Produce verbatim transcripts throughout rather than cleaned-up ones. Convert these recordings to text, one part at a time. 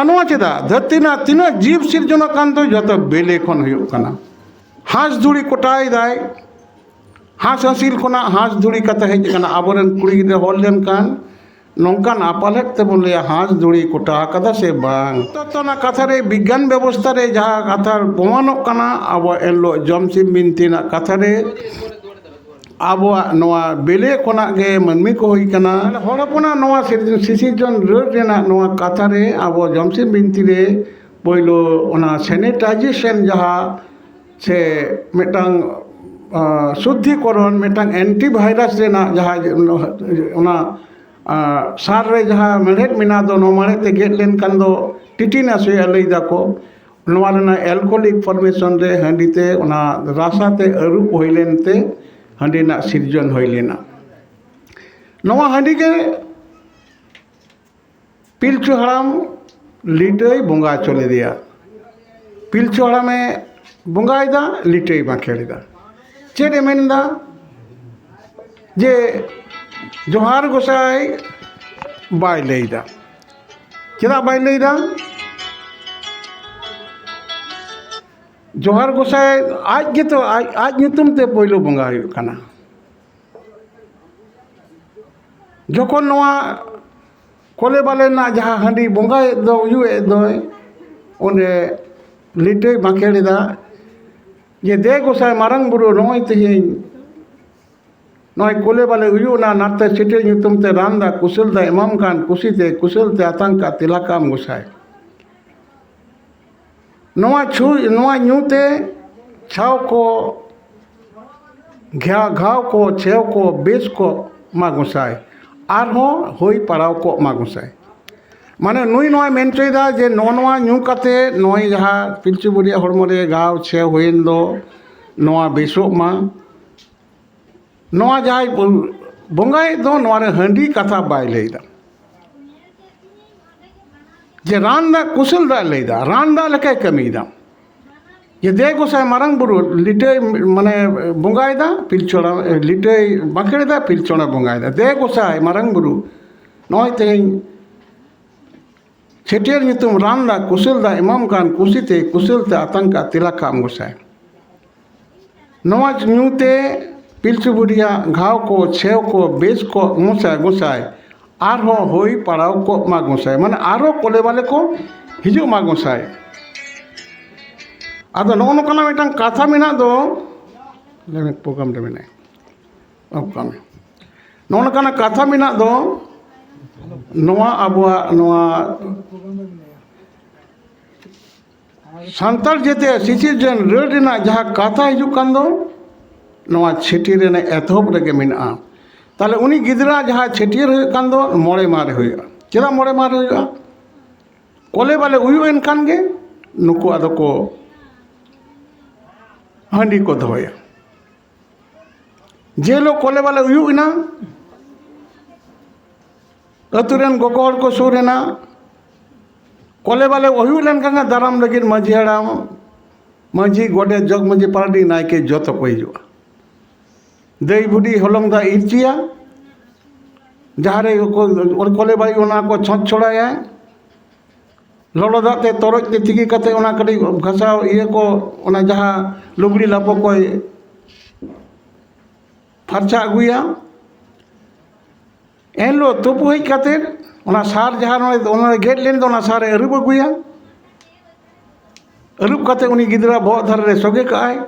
ᱱᱚᱣᱟ ᱪᱮᱫᱟᱜ? ᱫᱷᱟᱹᱨᱛᱤ ᱨᱮᱱᱟᱜ ᱛᱤᱱᱟᱹᱜ ᱡᱤᱵᱽ ᱥᱤᱨᱡᱚᱱᱚᱜ ᱠᱟᱱ ᱫᱚ ᱡᱚᱛᱚ ᱵᱮᱞᱮ ᱠᱷᱚᱱ ᱦᱩᱭᱩᱜ ᱠᱟᱱᱟ᱾ ᱦᱟᱸᱥ ᱫᱷᱩᱲᱤ ᱠᱚᱴᱟᱭ ᱫᱟᱭ, ᱦᱟᱸᱥ ᱦᱟᱸᱥᱤᱞ ᱠᱷᱚᱱᱟᱜ ᱦᱟᱸᱥ ᱫᱷᱩᱲᱤ ᱠᱟᱛᱷᱟ ᱦᱮᱡ ᱟᱠᱟᱱᱟ᱾ ᱟᱵᱚᱨᱮᱱ ᱠᱩᱲᱤ ᱜᱤᱫᱽᱨᱟᱹ ᱦᱚᱲ ᱞᱮᱱᱠᱷᱟᱱ ᱱᱚᱝᱠᱟᱱ ᱟᱯᱟᱞᱮᱫ ᱛᱮᱵᱚᱱ ᱞᱟᱹᱭᱟ, ᱦᱟᱸᱥ ᱫᱷᱩᱲᱤ ᱠᱚᱴᱟ ᱟᱠᱟᱫᱟ ᱥᱮ ᱵᱟᱝ? ᱛᱚᱛᱚᱱᱟ ᱠᱟᱛᱷᱟ ᱨᱮ, ᱵᱤᱜᱽᱜᱟᱱ ᱵᱮᱵᱚᱥᱛᱷᱟ ᱨᱮ ᱡᱟᱦᱟᱸ ᱠᱟᱛᱷᱟ ᱯᱨᱚᱢᱟᱱᱚᱜ ᱠᱟᱱᱟ, ᱟᱵᱚ ᱮᱱ ᱦᱤᱞᱳᱜ ᱡᱚᱢᱥᱤᱢ ᱵᱤᱱᱛᱤ ᱨᱮᱱᱟᱜ ᱠᱟᱛᱷᱟ ᱨᱮ ᱟᱵᱚᱣᱟᱜ ᱱᱚᱣᱟ ᱵᱮᱞᱮ ᱠᱷᱚᱱᱟᱜ ᱜᱮ ᱢᱟᱹᱱᱢᱤ ᱠᱚ ᱦᱩᱭ ᱠᱟᱱᱟ᱾ ᱦᱚᱲ ᱦᱚᱯᱚᱱᱟᱜ ᱱᱚᱣᱟ ᱥᱤᱨ-, ᱥᱤᱥᱤᱨᱡᱚᱱ ᱨᱟᱹᱲ ᱨᱮᱱᱟᱜ ᱱᱚᱣᱟ ᱠᱟᱛᱷᱟ ᱨᱮ ᱟᱵᱚ ᱡᱚᱢᱥᱤᱢ ᱵᱤᱱᱛᱤ ᱨᱮ ᱯᱳᱭᱞᱳ ᱚᱱᱟ sanitization ᱡᱟᱦᱟᱸ ᱥᱮ ᱢᱤᱫᱴᱟᱝ, ᱟᱸ, ᱥᱩᱫᱽᱫᱷᱤᱠᱚᱨᱚᱱ, ᱢᱤᱫᱴᱟᱝ antivirus ᱨᱮᱱᱟᱜ ᱡᱟᱦᱟᱸ ᱚᱱᱟ, ᱟᱸ, ᱥᱟᱨ ᱨᱮ ᱡᱟᱦᱟᱸ ᱢᱮᱲᱦᱮᱫ ᱢᱮᱱᱟᱜ ᱫᱚ, ᱱᱚᱣᱟ ᱢᱮᱲᱦᱮᱫ ᱛᱮ ᱜᱮᱫ ᱞᱮᱱᱠᱷᱟᱱ ᱫᱚ ᱴᱤᱴᱤᱱᱟᱥ ᱦᱩᱭᱩᱜᱼᱟ ᱞᱟᱹᱭ ᱫᱟᱠᱚ᱾ ᱱᱚᱣᱟ ᱨᱮᱱᱟᱜ alcoholic formation ᱨᱮ ᱦᱟᱺᱰᱤ ᱛᱮ ᱚᱱᱟ ᱨᱟᱥᱟ ᱛᱮ ᱟᱹᱨᱩᱵ ᱦᱩᱭ ᱞᱮᱱ ᱛᱮ ᱦᱟᱺᱰᱤ ᱨᱮᱱᱟᱜ ᱥᱤᱨᱡᱚᱱ ᱦᱩᱭ ᱞᱮᱱᱟ᱾ ᱱᱚᱣᱟ ᱦᱟᱺᱰᱤ ᱜᱮ ᱯᱤᱞᱪᱩ ᱦᱟᱲᱟᱢ ᱞᱤᱴᱟᱹᱭ ᱵᱚᱸᱜᱟ ᱦᱚᱪᱚ ᱞᱮᱫᱮᱭᱟ᱾ ᱯᱤᱞᱪᱩ ᱦᱟᱲᱟᱢᱮ ᱵᱚᱸᱜᱟᱭᱮᱫᱟ, ᱞᱤᱴᱟᱹᱭ ᱵᱟᱸᱠᱷᱮᱲ ᱮᱫᱟ᱾ ᱪᱮᱫ ᱮ ᱢᱮᱱᱫᱟ? ᱡᱮ ᱡᱚᱦᱟᱨ ᱜᱚᱸᱥᱟᱭ ᱵᱟᱭ ᱞᱟᱹᱭᱫᱟ᱾ ᱪᱮᱫᱟᱜ ᱵᱟᱭ ᱞᱟᱹᱭᱫᱟ? ᱡᱚᱦᱟᱨ ᱜᱚᱸᱥᱟᱭ ᱟᱡ ᱜᱮᱛᱚ ᱟᱡ, ᱟᱡ ᱧᱩᱛᱩᱢ ᱛᱮ ᱯᱳᱭᱞᱳ ᱵᱚᱸᱜᱟ ᱦᱩᱭᱩᱜ ᱠᱟᱱᱟ᱾ ᱡᱚᱠᱷᱚᱱ ᱱᱚᱣᱟ ᱠᱚᱞᱮ ᱵᱟᱞᱮ ᱨᱮᱱᱟᱜ ᱡᱟᱦᱟᱸ ᱦᱟᱺᱰᱤ ᱵᱚᱸᱜᱟᱭᱮᱫ ᱫᱚ, ᱩᱭᱩ ᱮᱫ ᱫᱚᱭ, ᱚᱸᱰᱮ ᱞᱤᱴᱟᱹᱭ ᱵᱟᱸᱠᱷᱮᱲ ᱮᱫᱟ ᱡᱮ, "ᱫᱮ ᱜᱚᱸᱥᱟᱭ ᱢᱟᱨᱟᱝ ᱵᱩᱨᱩ, ᱱᱚᱜᱼᱚᱭ ᱛᱮᱦᱮᱧ ᱱᱚᱜᱼᱚᱭ ᱠᱚᱞᱮ ᱵᱟᱞᱮ ᱩᱭᱩᱜ ᱮᱱᱟ, ᱱᱟᱛᱮ ᱪᱷᱤᱴᱟᱹ ᱧᱩᱛᱩᱢ ᱛᱮ ᱨᱟᱱ ᱫᱟ, ᱠᱩᱥᱟᱹᱞ ᱫᱟ ᱮᱢᱟᱢ ᱠᱟᱱ, ᱠᱩᱥᱤ ᱛᱮ ᱠᱩᱥᱟᱹᱞ ᱛᱮ ᱟᱛᱟᱝ ᱠᱟᱜ ᱛᱮᱞᱟ ᱠᱟᱢ ᱜᱚᱸᱥᱟᱭ᱾ ᱱᱚᱣᱟ ᱪᱷᱩ-, ᱱᱚᱣᱟ ᱧᱩ ᱛᱮ ᱪᱷᱟᱣ ᱠᱚ, ᱜᱷᱟ-, ᱜᱷᱟᱣ ᱠᱚ, ᱪᱷᱮᱣ ᱠᱚ ᱵᱮᱥ ᱠᱚᱜ ᱢᱟ ᱜᱚᱸᱥᱟᱭ, ᱟᱨᱦᱚᱸ ᱦᱩᱭ ᱯᱟᱲᱟᱣ ᱠᱚᱜ ᱢᱟ ᱜᱚᱸᱥᱟᱭ᱾" ᱢᱟᱱᱮ ᱱᱩᱭ ᱱᱚᱣᱟᱭ ᱢᱮᱱ ᱦᱚᱪᱚᱭᱮᱫᱟ ᱡᱮ ᱱᱚᱜᱼᱚ ᱱᱚᱣᱟ ᱧᱩ ᱠᱟᱛᱮ ᱱᱚᱜᱼᱚᱭ ᱡᱟᱦᱟᱸ ᱯᱤᱞᱪᱩ ᱵᱩᱲᱦᱤᱭᱟᱜ ᱦᱚᱲᱢᱚ ᱨᱮ ᱜᱷᱟᱣ ᱪᱷᱮᱣ ᱦᱩᱭᱮᱱ ᱫᱚ, ᱱᱚᱣᱟ ᱵᱮᱥᱚᱜ ᱢᱟ᱾ ᱱᱚᱣᱟ ᱡᱟᱦᱟᱸᱭ ᱵᱚᱸᱜᱟᱭᱮᱫ ᱫᱚ, ᱱᱚᱣᱟ ᱨᱮ ᱦᱟᱺᱰᱤ ᱠᱟᱛᱷᱟ ᱵᱟᱭ ᱞᱟᱹᱭᱫᱟ᱾ ᱡᱮ ᱨᱟᱱ ᱫᱟᱜ ᱠᱩᱥᱟᱹᱞ ᱫᱟᱜ ᱞᱟᱹᱭᱫᱟ, ᱨᱟᱱ ᱫᱟᱜ ᱞᱮᱠᱟᱭ ᱠᱟᱹᱢᱤᱭᱮᱫᱟ᱾ ᱡᱮ ᱫᱮ ᱜᱚᱸᱥᱟᱭ ᱢᱟᱨᱟᱝ ᱵᱩᱨᱩ ᱞᱤᱴᱟᱹᱭ, ᱢᱟᱱᱮ, ᱵᱚᱸᱜᱟᱭᱮᱫᱟ, ᱯᱤᱞᱪᱩ ᱦᱟᱲᱟᱢ, ᱞᱤᱴᱟᱹᱭ ᱵᱟᱸᱠᱷᱮᱲᱮᱫᱟ, ᱯᱤᱞᱪᱩ ᱦᱟᱲᱟᱢ ᱵᱚᱸᱜᱟᱭᱮᱫᱟ᱾ ᱫᱮ ᱜᱚᱸᱥᱟᱭ ᱢᱟᱨᱟᱝ ᱵᱩᱨᱩ, ᱱᱚᱜᱼᱚᱭ ᱛᱮᱦᱮᱧ ᱪᱷᱟᱹᱴᱭᱟᱹᱨ ᱧᱩᱛᱩᱢ ᱨᱟᱱ ᱫᱟ ᱠᱩᱥᱟᱹᱞ ᱫᱟ ᱮᱢᱟᱢ ᱠᱟᱱ, ᱠᱩᱥᱤᱛᱮ ᱠᱩᱥᱟᱹᱞ ᱛᱮ ᱟᱛᱟᱝ ᱠᱟᱜ ᱛᱮᱞᱟ ᱠᱟᱜ ᱟᱢ ᱜᱚᱸᱥᱟᱭ᱾ ᱱᱚᱣᱟ ᱧᱩ ᱛᱮ ᱯᱤᱞᱪᱩ ᱵᱩᱰᱷᱤᱭᱟᱜ ᱜᱷᱟᱣ ᱠᱚ, ᱪᱷᱮᱣ ᱠᱚ ᱵᱮᱥ ᱠᱚᱜ ᱜᱚᱸᱥᱟᱭ, ᱜᱚᱸᱥᱟᱭ ᱟᱨᱦᱚᱸ ᱦᱩᱭ ᱯᱟᱲᱟᱣ ᱠᱚᱜ ᱢᱟ ᱜᱚᱸᱥᱟᱭ, ᱢᱟᱱᱮ ᱟᱨᱦᱚᱸ ᱠᱚᱞᱮ ᱵᱟᱞᱮ ᱠᱚ ᱦᱤᱡᱩᱜ ᱢᱟ ᱜᱚᱸᱥᱟᱭ᱾ ᱟᱫᱚ ᱱᱚᱜᱼᱚ ᱱᱚᱝᱠᱟᱱᱟᱜ ᱢᱤᱫᱴᱟᱝ ᱠᱟᱛᱷᱟ ᱢᱮᱱᱟᱜ ᱫᱚ, ᱞᱟᱹᱭ ᱢᱮ, ᱯᱨᱳᱜᱨᱟᱢ ᱨᱮ ᱢᱮᱱᱟᱭᱟ, ᱚᱠᱟ ᱢᱮ? ᱱᱚᱜᱼᱚ ᱱᱚᱝᱠᱟᱱᱟᱜ ᱠᱟᱛᱷᱟ ᱢᱮᱱᱟᱜ ᱫᱚ, ᱱᱚᱣᱟ ᱟᱵᱚᱣᱟᱜ ᱱᱚᱣᱟ ᱥᱟᱱᱛᱟᱲ ᱡᱟᱹᱛᱤᱭᱟᱜ ᱥᱤᱥᱤᱨᱡᱚᱱ ᱨᱟᱹᱲ ᱨᱮᱱᱟᱜ ᱡᱟᱦᱟᱸ ᱠᱟᱛᱷᱟ ᱦᱤᱡᱩᱜ ᱠᱟᱱ ᱫᱚ, ᱱᱚᱣᱟ ᱪᱷᱟᱹᱴᱭᱟᱹᱨ ᱨᱮᱱᱟᱜ ᱮᱛᱚᱦᱚᱵ ᱨᱮᱜᱮ ᱢᱮᱱᱟᱜᱼᱟ᱾ ᱛᱟᱦᱞᱮ ᱩᱱᱤ ᱜᱤᱫᱽᱨᱟᱹ ᱡᱟᱦᱟᱸ ᱪᱷᱟᱹᱴᱭᱟᱹᱨ ᱦᱩᱭᱩᱜ ᱠᱟᱱ ᱫᱚ, ᱢᱚᱬᱮ ᱢᱟᱦᱟ ᱨᱮ ᱦᱩᱭᱩᱜᱼᱟ᱾ ᱪᱮᱫᱟᱜ ᱢᱚᱬᱮ ᱢᱟᱦᱟ ᱨᱮ ᱦᱩᱭᱩᱜᱼᱟ? ᱠᱚᱞᱮ ᱵᱟᱞᱮ ᱩᱭᱩᱜ ᱮᱱ ᱠᱷᱟᱱ ᱜᱮ ᱱᱩᱠᱩ ᱟᱫᱚ ᱠᱚ ᱦᱟᱺᱰᱤ ᱠᱚ ᱫᱚᱦᱚᱭᱟ᱾ ᱡᱮ ᱦᱤᱞᱳᱜ ᱠᱚᱞᱮ ᱵᱟᱞᱮ ᱩᱭᱩᱜ ᱮᱱᱟ, ᱟᱹᱛᱩ ᱨᱮᱱ ᱜᱚᱜᱚ ᱦᱚᱲ ᱠᱚ ᱥᱩᱨ ᱮᱱᱟ, ᱠᱚᱞᱮ ᱵᱟᱞᱮ ᱩᱭᱩᱜ ᱞᱮᱱᱠᱷᱟᱱ ᱜᱮ ᱫᱟᱨᱟᱢ ᱞᱟᱹᱜᱤᱫ ᱢᱟᱹᱡᱷᱤ ᱦᱟᱲᱟᱢ, ᱢᱟᱹᱡᱷᱤ, ᱜᱚᱰᱮᱛ, ᱡᱚᱜᱽ ᱢᱟᱹᱡᱷᱤ, ᱯᱟᱨᱟᱱᱤᱠ, ᱱᱟᱭᱠᱮ ᱡᱚᱛᱚ ᱠᱚ ᱦᱤᱡᱩᱜᱼᱟ᱾ ᱫᱟᱹᱭ ᱵᱩᱰᱷᱤ ᱦᱚᱞᱚᱝ ᱫᱟᱜ ᱤᱨᱪᱤᱭᱟ, ᱡᱟᱦᱟᱸ ᱨᱮ ᱠᱚ-, ᱠᱚᱞᱮ ᱵᱟᱞᱮ ᱚᱱᱟ ᱠᱚ ᱪᱷᱚᱸᱪ ᱪᱷᱚᱲᱟᱭᱟ, ᱞᱚᱞᱚ ᱫᱟᱜ ᱛᱮ ᱛᱚᱨᱚᱡ ᱛᱮ ᱛᱤᱠᱤ ᱠᱟᱛᱮ ᱚᱱᱟ ᱠᱟᱹᱴᱤᱡ ᱜᱷᱟᱥᱟᱣ ᱤᱭᱟᱹ ᱠᱚ, ᱚᱱᱟ ᱡᱟᱦᱟᱸ ᱞᱩᱜᱽᱲᱤ ᱞᱟᱯᱚ ᱠᱚᱭ ᱯᱷᱟᱨᱪᱟ ᱟᱹᱜᱩᱭᱟ᱾ ᱮᱱᱦᱤᱞᱳᱜ ᱛᱩᱯᱩ ᱦᱮᱡ ᱠᱟᱛᱮ ᱚᱱᱟ ᱥᱟᱨ ᱡᱟᱦᱟᱸ ᱱᱚᱰᱮ, ᱚᱱᱟ ᱜᱮᱫ ᱞᱮᱱ ᱫᱚ, ᱚᱱᱟ ᱥᱟᱨ ᱮ ᱟᱹᱨᱩᱵ ᱟᱹᱜᱩᱭᱟ᱾ ᱟᱹᱨᱩᱵ ᱠᱟᱛᱮ ᱩᱱᱤ ᱜᱤᱫᱽᱨᱟᱹ ᱵᱚᱦᱚᱜ ᱫᱷᱟᱨᱮ ᱨᱮ ᱥᱚᱜᱮ ᱠᱟᱜᱼᱟᱭ᱾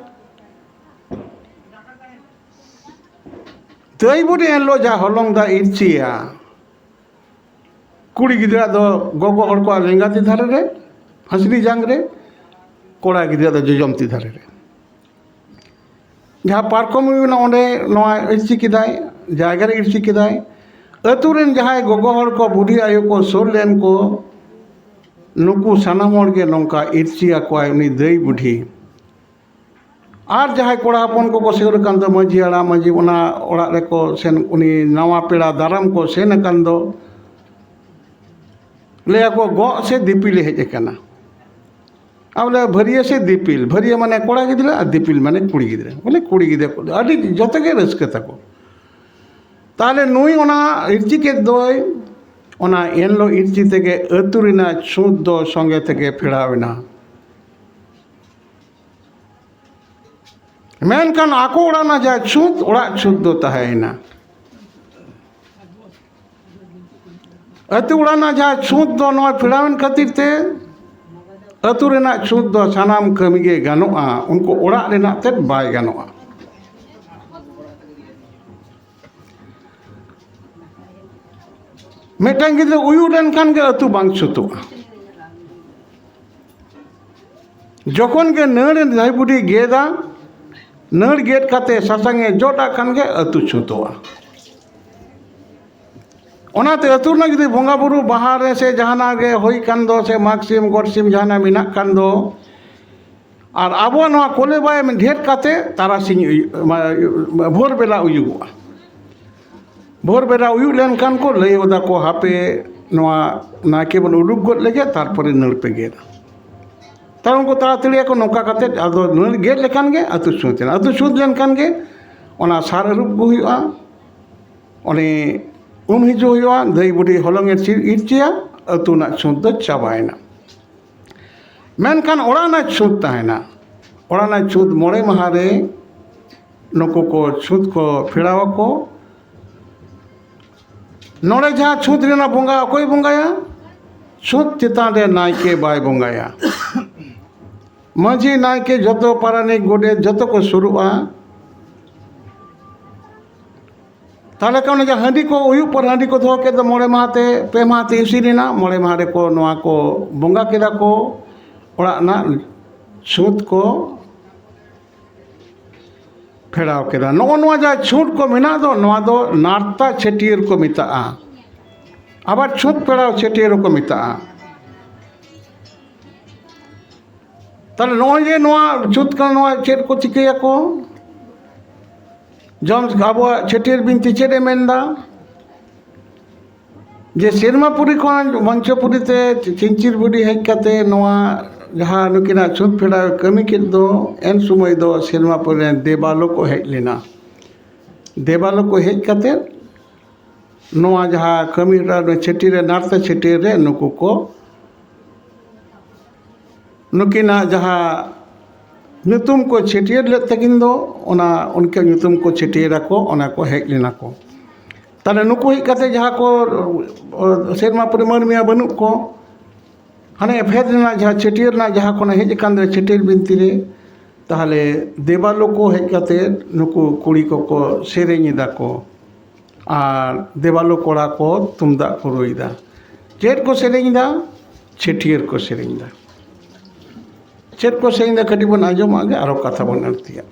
ᱫᱟᱹᱭ ᱵᱩᱰᱷᱤ ᱮᱱᱦᱤᱞᱳᱜ ᱡᱟᱦᱟᱸ ᱦᱚᱞᱚᱝ ᱫᱟᱜ ᱤᱨᱪᱤᱭᱟ, ᱠᱩᱲᱤ ᱜᱤᱫᱽᱨᱟᱹ ᱫᱚ ᱜᱚᱜᱚ ᱦᱚᱲ ᱠᱚᱣᱟᱜ ᱞᱮᱸᱜᱟ ᱛᱤ ᱫᱷᱟᱨᱮ ᱨᱮ, ᱦᱟᱹᱥᱞᱤ ᱡᱟᱝ ᱨᱮ, ᱠᱚᱲᱟ ᱜᱤᱫᱽᱨᱟᱹ ᱫᱚ ᱡᱚᱡᱚᱢ ᱛᱤ ᱫᱷᱟᱨᱮ ᱨᱮ᱾ ᱡᱟᱦᱟᱸ ᱯᱟᱨᱠᱚᱢ ᱦᱩᱭᱩᱜ ᱠᱟᱱᱟ, ᱚᱸᱰᱮ ᱱᱚᱣᱟ ᱤᱨᱪᱤ ᱠᱮᱫᱟᱭ, ᱡᱟᱭᱜᱟ ᱨᱮ ᱤᱨᱪᱤ ᱠᱮᱫᱟᱭ᱾ ᱟᱹᱛᱩ ᱨᱮᱱ ᱡᱟᱦᱟᱸᱭ ᱜᱚᱜᱚ ᱦᱚᱲ ᱠᱚ, ᱵᱩᱰᱷᱤ ᱟᱭᱳ ᱠᱚ ᱥᱩᱨ ᱞᱮᱱ ᱠᱚ, ᱱᱩᱠᱩ ᱥᱟᱱᱟᱢ ᱦᱚᱲ ᱜᱮ ᱱᱚᱝᱠᱟ ᱤᱨᱪᱤ ᱟᱠᱚᱣᱟᱭ ᱩᱱᱤ ᱫᱟᱹᱭ ᱵᱩᱰᱷᱤ᱾ ᱟᱨ ᱡᱟᱦᱟᱸᱭ ᱠᱚᱲᱟ ᱦᱚᱯᱚᱱ ᱠᱚᱠᱚ ᱥᱩᱨ ᱟᱠᱟᱱ ᱫᱚ ᱢᱟᱹᱡᱷᱤ ᱦᱟᱲᱟᱢ, ᱢᱟᱹᱡᱷᱤ, ᱚᱱᱟ ᱚᱲᱟᱜ ᱨᱮᱠᱚ ᱥᱮᱱ, ᱩᱱᱤ ᱱᱟᱣᱟ ᱯᱮᱲᱟ ᱫᱟᱨᱟᱢ ᱠᱚ ᱥᱮᱱ ᱟᱠᱟᱱ ᱫᱚ, ᱞᱟᱹᱭ ᱟᱠᱚ, "ᱜᱚᱜ ᱥᱮ ᱫᱤᱯᱤᱞᱮ ᱦᱮᱡ ᱟᱠᱟᱱᱟ?" ᱟᱨ ᱵᱚᱞᱮ, "ᱵᱷᱟᱹᱨᱭᱟᱹ ᱥᱮ ᱫᱤᱯᱤᱞ?" ᱵᱷᱟᱹᱨᱭᱟᱹ ᱢᱟᱱᱮ ᱠᱚᱲᱟ ᱜᱤᱫᱽᱨᱟᱹ ᱟᱨ ᱫᱤᱯᱤᱞ ᱢᱟᱱᱮ ᱠᱩᱲᱤ ᱜᱤᱫᱽᱨᱟᱹ᱾ ᱵᱚᱞᱮ, ᱠᱩᱲᱤ ᱜᱤᱫᱽᱨᱟᱹ ᱠᱚ ᱟᱹᱰᱤ ᱡᱚᱛᱚ ᱜᱮ ᱨᱟᱹᱥᱠᱟᱹ ᱛᱟᱠᱚ᱾ ᱛᱟᱦᱞᱮ ᱱᱩᱭ ᱚᱱᱟ ᱤᱨᱪᱤ ᱠᱮᱫ ᱫᱚᱭ, ᱚᱱᱟ ᱮᱱᱦᱤᱞᱳᱜ ᱤᱨᱪᱤ ᱛᱮᱜᱮ ᱟᱹᱛᱩ ᱨᱮᱱᱟᱜ ᱪᱷᱩᱸᱛ ᱫᱚ ᱥᱚᱸᱜᱮ ᱛᱮᱜᱮ ᱯᱷᱮᱲᱟᱣ ᱮᱱᱟ᱾ ᱢᱮᱱᱠᱷᱟᱱ ᱟᱠᱚ ᱚᱲᱟᱜ ᱨᱮᱱᱟᱜ ᱡᱟᱦᱟᱸ ᱪᱷᱩᱸᱛ, ᱚᱲᱟᱜ ᱪᱷᱩᱸᱛ ᱫᱚ ᱛᱟᱦᱮᱸᱭᱮᱱᱟ᱾ ᱟᱹᱛᱩ ᱚᱲᱟᱜ ᱨᱮᱱᱟᱜ ᱡᱟᱦᱟᱸ ᱪᱷᱩᱸᱛ ᱫᱚ ᱱᱚᱣᱟ ᱯᱷᱮᱲᱟᱣᱮᱱ ᱠᱷᱟᱹᱛᱤᱨ ᱛᱮ ᱟᱹᱛᱩ ᱨᱮᱱᱟᱜ ᱪᱷᱩᱸᱛ ᱫᱚ ᱥᱟᱱᱟᱢ ᱠᱟᱹᱢᱤ ᱜᱮ ᱜᱟᱱᱚᱜᱼᱟ, ᱩᱱᱠᱩ ᱚᱲᱟᱜ ᱨᱮᱱᱟᱜ ᱛᱮᱫ ᱵᱟᱭ ᱜᱟᱱᱚᱜᱼᱟ᱾ ᱢᱤᱫᱴᱟᱝ ᱜᱤᱫᱽᱨᱟᱹ ᱩᱭᱩ ᱞᱮᱱᱠᱷᱟᱱ ᱜᱮ ᱟᱹᱛᱩ ᱵᱟᱝ ᱪᱷᱩᱛᱩᱜᱼᱟ᱾ ᱡᱚᱠᱷᱚᱱ ᱜᱮ ᱱᱟᱹᱲ ᱫᱷᱟᱹᱭ ᱵᱩᱰᱷᱤ ᱜᱮᱫᱟ, ᱱᱟᱹᱲ ᱜᱮᱫ ᱠᱟᱛᱮ ᱥᱟᱥᱟᱝ ᱮ ᱡᱚᱫ ᱟᱜ ᱠᱷᱟᱱ ᱜᱮ ᱟᱹᱛᱩ ᱪᱷᱩᱛᱩᱜᱼᱟ᱾ ᱚᱱᱟᱛᱮ ᱟᱹᱛᱩ ᱨᱮᱱᱟᱜ ᱡᱩᱫᱤ ᱵᱚᱸᱜᱟ ᱵᱩᱨᱩ ᱵᱟᱦᱟ ᱨᱮ ᱥᱮ ᱡᱟᱦᱟᱱᱟᱜ ᱜᱮ ᱦᱩᱭ ᱠᱟᱱ ᱫᱚ, ᱥᱮ ᱢᱟᱜᱽ ᱥᱤᱢ ᱜᱚᱰ ᱥᱤᱢ ᱡᱟᱦᱟᱱᱟᱜ ᱢᱮᱱᱟᱜ ᱠᱟᱱ ᱫᱚ, ᱟᱨ ᱟᱵᱚᱣᱟᱜ ᱱᱚᱣᱟ ᱠᱚᱞᱮ ᱵᱟᱭ ᱰᱷᱮᱨ ᱠᱟᱛᱮ ᱛᱟᱨᱟᱥᱤᱧ ᱩᱭᱩ-, ᱢᱟ-, ᱵᱷᱳᱨ ᱵᱮᱞᱟ ᱩᱭᱩᱜᱚᱜᱼᱟ᱾ ᱵᱷᱳᱨ ᱵᱮᱞᱟ ᱩᱭᱩᱜ ᱞᱮᱱᱠᱷᱟᱱ ᱠᱚ ᱞᱟᱹᱭ ᱜᱚᱫᱟ ᱠᱚ, "ᱦᱟᱯᱮ ᱱᱚᱣᱟ ᱱᱟᱭᱠᱮ ᱵᱚᱱ ᱩᱰᱩᱠ ᱜᱚᱫ ᱞᱮᱜᱮ, ᱛᱟᱨᱯᱚᱨᱮ ᱱᱟᱹᱲ ᱯᱮ ᱜᱮᱫᱟ᱾" ᱛᱟᱦᱞᱮ ᱩᱱᱠᱩ ᱛᱟᱲᱟᱛᱟᱲᱤ ᱟᱠᱚ ᱱᱚᱝᱠᱟ ᱠᱟᱛᱮ ᱟᱫᱚ ᱱᱟᱹᱲ ᱜᱮᱫ ᱞᱮᱠᱷᱟᱱ ᱜᱮ ᱟᱹᱛᱩ ᱪᱷᱩᱸᱛ ᱮᱱᱟ᱾ ᱟᱹᱛᱩ ᱪᱷᱩᱸᱛ ᱞᱮᱱᱠᱷᱟᱱ ᱜᱮ ᱚᱱᱟ ᱥᱟᱨ ᱟᱹᱨᱩᱵ ᱠᱚ ᱦᱩᱭᱩᱜᱼᱟ, ᱩᱱᱤ ᱩᱢ ᱦᱤᱡᱩᱜ ᱦᱩᱭᱩᱜᱼᱟ, ᱫᱷᱟᱹᱭ ᱵᱩᱰᱷᱤ ᱦᱚᱞᱚᱝ ᱮ ᱪᱤᱨ ᱤᱨᱪᱤᱭᱟ, ᱟᱹᱛᱩ ᱨᱮᱱᱟᱜ ᱪᱷᱩᱸᱛ ᱫᱚ ᱪᱟᱵᱟᱭᱮᱱᱟ᱾ ᱢᱮᱱᱠᱷᱟᱱ ᱚᱲᱟᱜ ᱨᱮᱱᱟᱜ ᱪᱷᱩᱸᱛ ᱛᱟᱦᱮᱱᱟ᱾ ᱚᱲᱟᱜ ᱨᱮᱱᱟᱜ ᱪᱷᱩᱸᱛ ᱢᱚᱬᱮ ᱢᱟᱦᱟ ᱨᱮ ᱱᱩᱠᱩ ᱠᱚ ᱪᱷᱩᱸᱛ ᱠᱚ ᱯᱷᱮᱲᱟᱣ ᱟᱠᱚ᱾ ᱱᱚᱰᱮ ᱡᱟᱦᱟᱸ ᱪᱷᱩᱸᱛ ᱨᱮᱱᱟᱜ ᱵᱚᱸᱜᱟ ᱚᱠᱚᱭ ᱵᱚᱸᱜᱟᱭᱟ? ᱪᱷᱩᱸᱛ ᱪᱮᱛᱟᱱ ᱨᱮ ᱱᱟᱭᱠᱮ ᱵᱟᱭ ᱵᱚᱸᱜᱟᱭᱟ᱾ ᱢᱟᱹᱡᱷᱤ, ᱱᱟᱭᱠᱮ, ᱡᱚᱛᱚ ᱯᱟᱨᱟᱱᱤᱠ, ᱜᱚᱰᱮᱛ, ᱡᱚᱛᱚ ᱠᱚ ᱥᱩᱨᱩᱜᱼᱟ᱾ ᱛᱟᱦᱞᱮ ᱠᱷᱟᱱ ᱚᱱᱮ ᱡᱮ ᱦᱟᱺᱰᱤ ᱠᱚ ᱦᱩᱭᱩᱜ ᱯᱚᱨ ᱦᱟᱺᱰᱤ ᱠᱚ ᱫᱚᱦᱚ ᱠᱮᱫ ᱫᱚ ᱢᱚᱬᱮ ᱢᱟᱦᱟ ᱛᱮ, ᱯᱮ ᱢᱟᱦᱟ ᱛᱮ ᱤᱥᱤᱱ ᱮᱱᱟ, ᱢᱚᱬᱮ ᱢᱟᱦᱟ ᱨᱮᱠᱚ ᱱᱚᱣᱟ ᱠᱚ ᱵᱚᱸᱜᱟ ᱠᱮᱫᱟ ᱠᱚ, ᱚᱲᱟᱜ ᱨᱮᱱᱟᱜ ᱪᱷᱩᱸᱛ ᱠᱚ ᱯᱷᱮᱲᱟᱣ ᱠᱮᱫᱟ᱾ ᱱᱚᱜᱼᱚ ᱱᱚᱣᱟ ᱡᱟᱦᱟᱸ ᱪᱷᱩᱸᱛ ᱠᱚ ᱢᱮᱱᱟᱜ ᱫᱚ, ᱱᱚᱣᱟ ᱫᱚ ᱱᱟᱨᱛᱟ ᱪᱷᱟᱹᱴᱭᱟᱹᱨ ᱠᱚ ᱢᱮᱛᱟᱜᱼᱟ, ᱟᱵᱟᱨ ᱪᱷᱩᱸᱛ ᱯᱷᱮᱲᱟᱣ ᱪᱷᱟᱹᱴᱭᱟᱹᱨ ᱦᱚᱸᱠᱚ ᱢᱮᱛᱟᱜᱼᱟ᱾ ᱛᱟᱦᱞᱮ ᱱᱚᱜᱼᱚᱭ ᱡᱮ ᱱᱚᱣᱟ ᱪᱷᱩᱸᱛ ᱠᱟᱱᱟ, ᱱᱚᱣᱟ ᱪᱮᱫ ᱠᱚ ᱪᱤᱠᱟᱹᱭᱟᱠᱚ? ᱡᱚᱢ, ᱟᱵᱚᱣᱟᱜ ᱪᱷᱟᱹᱴᱭᱟᱹᱨ ᱵᱤᱱᱛᱤ ᱪᱮᱫ ᱮ ᱢᱮᱱᱫᱟ? ᱡᱮ ᱥᱮᱨᱢᱟᱯᱩᱨᱤ ᱠᱷᱚᱱ ᱢᱚᱧᱪᱚᱯᱩᱨᱤ ᱛᱮ ᱪᱤᱧᱪᱤᱨ ᱵᱩᱰᱷᱤ ᱦᱮᱡ ᱠᱟᱛᱮ ᱱᱚᱣᱟ ᱡᱟᱦᱟᱸ ᱱᱩᱠᱤᱱᱟᱜ ᱪᱷᱩᱸᱛ ᱯᱷᱮᱲᱟᱣ ᱠᱟᱹᱢᱤ ᱠᱮᱫ ᱫᱚ, ᱮᱱ ᱥᱚᱢᱚᱭ ᱫᱚ ᱥᱮᱨᱢᱟᱯᱩᱨᱤ ᱨᱮᱱ ᱫᱮᱵᱟᱞᱳ ᱠᱚ ᱦᱮᱡ ᱞᱮᱱᱟ᱾ ᱫᱮᱵᱟᱞᱳ ᱠᱚ ᱦᱮᱡ ᱠᱟᱛᱮ ᱱᱚᱣᱟ ᱡᱟᱦᱟᱸ ᱠᱟᱹᱢᱤ ᱦᱚᱨᱟ ᱨᱮ ᱪᱷᱟᱹᱴᱭᱟᱹᱨ ᱨᱮ, ᱱᱟᱨᱛᱮ ᱪᱷᱟᱹᱴᱭᱟᱹᱨ ᱨᱮ ᱱᱩᱠᱩ ᱠᱚ, ᱱᱩᱠᱤᱱᱟᱜ ᱡᱟᱦᱟᱸ ᱧᱩᱛᱩᱢ ᱠᱚ ᱪᱷᱟᱹᱴᱭᱟᱹᱨ ᱞᱮᱫ ᱛᱟᱹᱠᱤᱱ ᱫᱚ, ᱚᱱᱟ ᱩᱱᱠᱤᱱᱟᱜ ᱧᱩᱛᱩᱢ ᱠᱚ ᱪᱷᱟᱹᱴᱭᱟᱹᱨ ᱟᱠᱚ, ᱚᱱᱟ ᱠᱚ ᱦᱮᱡ ᱞᱮᱱᱟ ᱠᱚ᱾ ᱛᱟᱦᱞᱮ ᱱᱩᱠᱩ ᱦᱮᱡ ᱠᱟᱛᱮ ᱡᱟᱦᱟᱸ ᱠᱚ, ᱚ, ᱥᱮᱨᱢᱟ ᱯᱩᱨᱤ ᱢᱟᱹᱱᱢᱤᱭᱟ ᱵᱟᱹᱱᱩᱜ ᱠᱚ, ᱦᱟᱱᱮ ᱯᱷᱮᱰ ᱨᱮᱱᱟᱜ ᱡᱟᱦᱟᱸ ᱪᱷᱟᱹᱴᱭᱟᱹᱨ ᱨᱮᱱᱟᱜ ᱡᱟᱦᱟᱸ ᱠᱷᱚᱱᱟᱜ ᱦᱮᱡ ᱟᱠᱟᱱ ᱫᱚ ᱪᱷᱟᱹᱴᱭᱟᱹᱨ ᱵᱤᱱᱛᱤ ᱨᱮ, ᱛᱟᱦᱞᱮ ᱫᱮᱵᱟᱞᱳᱠ ᱠᱚ ᱦᱮᱡ ᱠᱟᱛᱮ ᱱᱩᱠᱩ ᱠᱩᱲᱤ ᱠᱚᱠᱚ ᱥᱮᱨᱮᱧ ᱮᱫᱟ ᱠᱚ᱾ ᱟᱨ ᱫᱮᱵᱟᱞᱳ ᱠᱚᱲᱟ ᱠᱚ ᱛᱩᱢᱫᱟᱜ ᱠᱚ ᱨᱩᱭᱫᱟ᱾ ᱪᱮᱫ ᱠᱚ ᱥᱮᱨᱮᱧ ᱫᱟ? ᱪᱷᱟᱹᱴᱭᱟᱹᱨ ᱠᱚ ᱥᱮᱨᱮᱧ ᱫᱟ᱾ ᱪᱮᱫ ᱠᱚ ᱥᱮᱨᱮᱧ ᱫᱟ? ᱠᱟᱹᱴᱤᱡ ᱵᱚᱱ ᱟᱸᱡᱚᱢᱟᱜ ᱜᱮ, ᱟᱨᱚ ᱠᱟᱛᱷᱟ ᱵᱚᱱ ᱟᱹᱲᱛᱤᱭᱟ᱾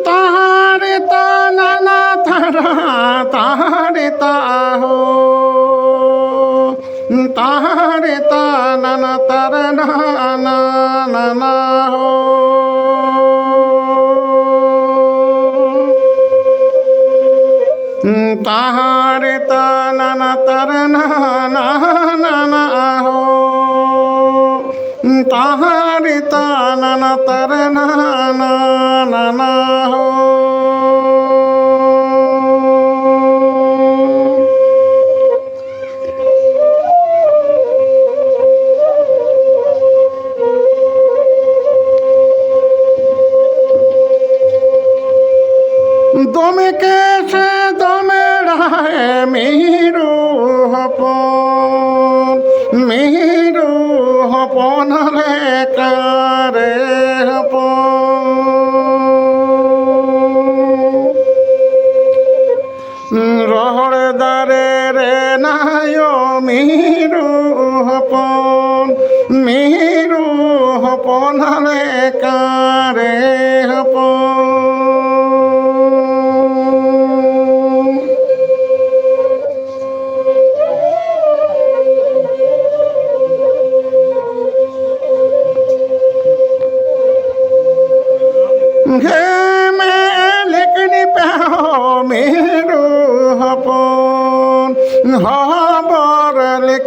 ᱛᱟᱦᱟᱨᱮ ᱛᱟᱱᱟᱱᱟ ᱛᱟᱨᱟ, ᱛᱟᱦᱟᱨᱮ ᱛᱟᱦᱳ᱾ ᱛᱟᱦᱟᱨᱮ ᱛᱟᱱᱟᱱᱟ ᱛᱟᱨᱟᱱᱟ ᱱᱟᱱᱟ ᱦᱳ᱾ ᱛᱟᱦᱟᱨᱮ ᱛᱟᱱᱟᱱᱟ ᱛᱟᱨᱟᱱᱟ ᱱᱟᱱᱟ ᱦᱳ᱾ ᱛᱟᱦᱟᱨᱮ ᱛᱟᱱᱟᱱᱟ ᱛᱟᱨᱟᱱᱟ ᱱᱟᱱᱟ ᱦᱳ᱾ ᱫᱚᱢᱮ ᱠᱮᱥᱮ ᱫᱚᱢᱮ ᱲᱟᱭ ᱢᱤᱨᱩ ᱦᱚᱯᱚᱱ, ᱢᱤᱨᱩ ᱦᱚᱯᱚᱱ ᱞᱮᱠᱟᱨᱮ ᱦᱚᱯᱚᱱ᱾ ᱨᱚᱦᱚᱲ ᱫᱟᱨᱮ ᱨᱮ ᱱᱟᱭᱚ ᱢᱤᱨᱩ ᱦᱚᱯᱚᱱ, ᱢᱤᱨᱩ ᱦᱚᱯᱚᱱ ᱞᱮᱠᱟᱨᱮ ᱦᱚᱯᱚᱱ᱾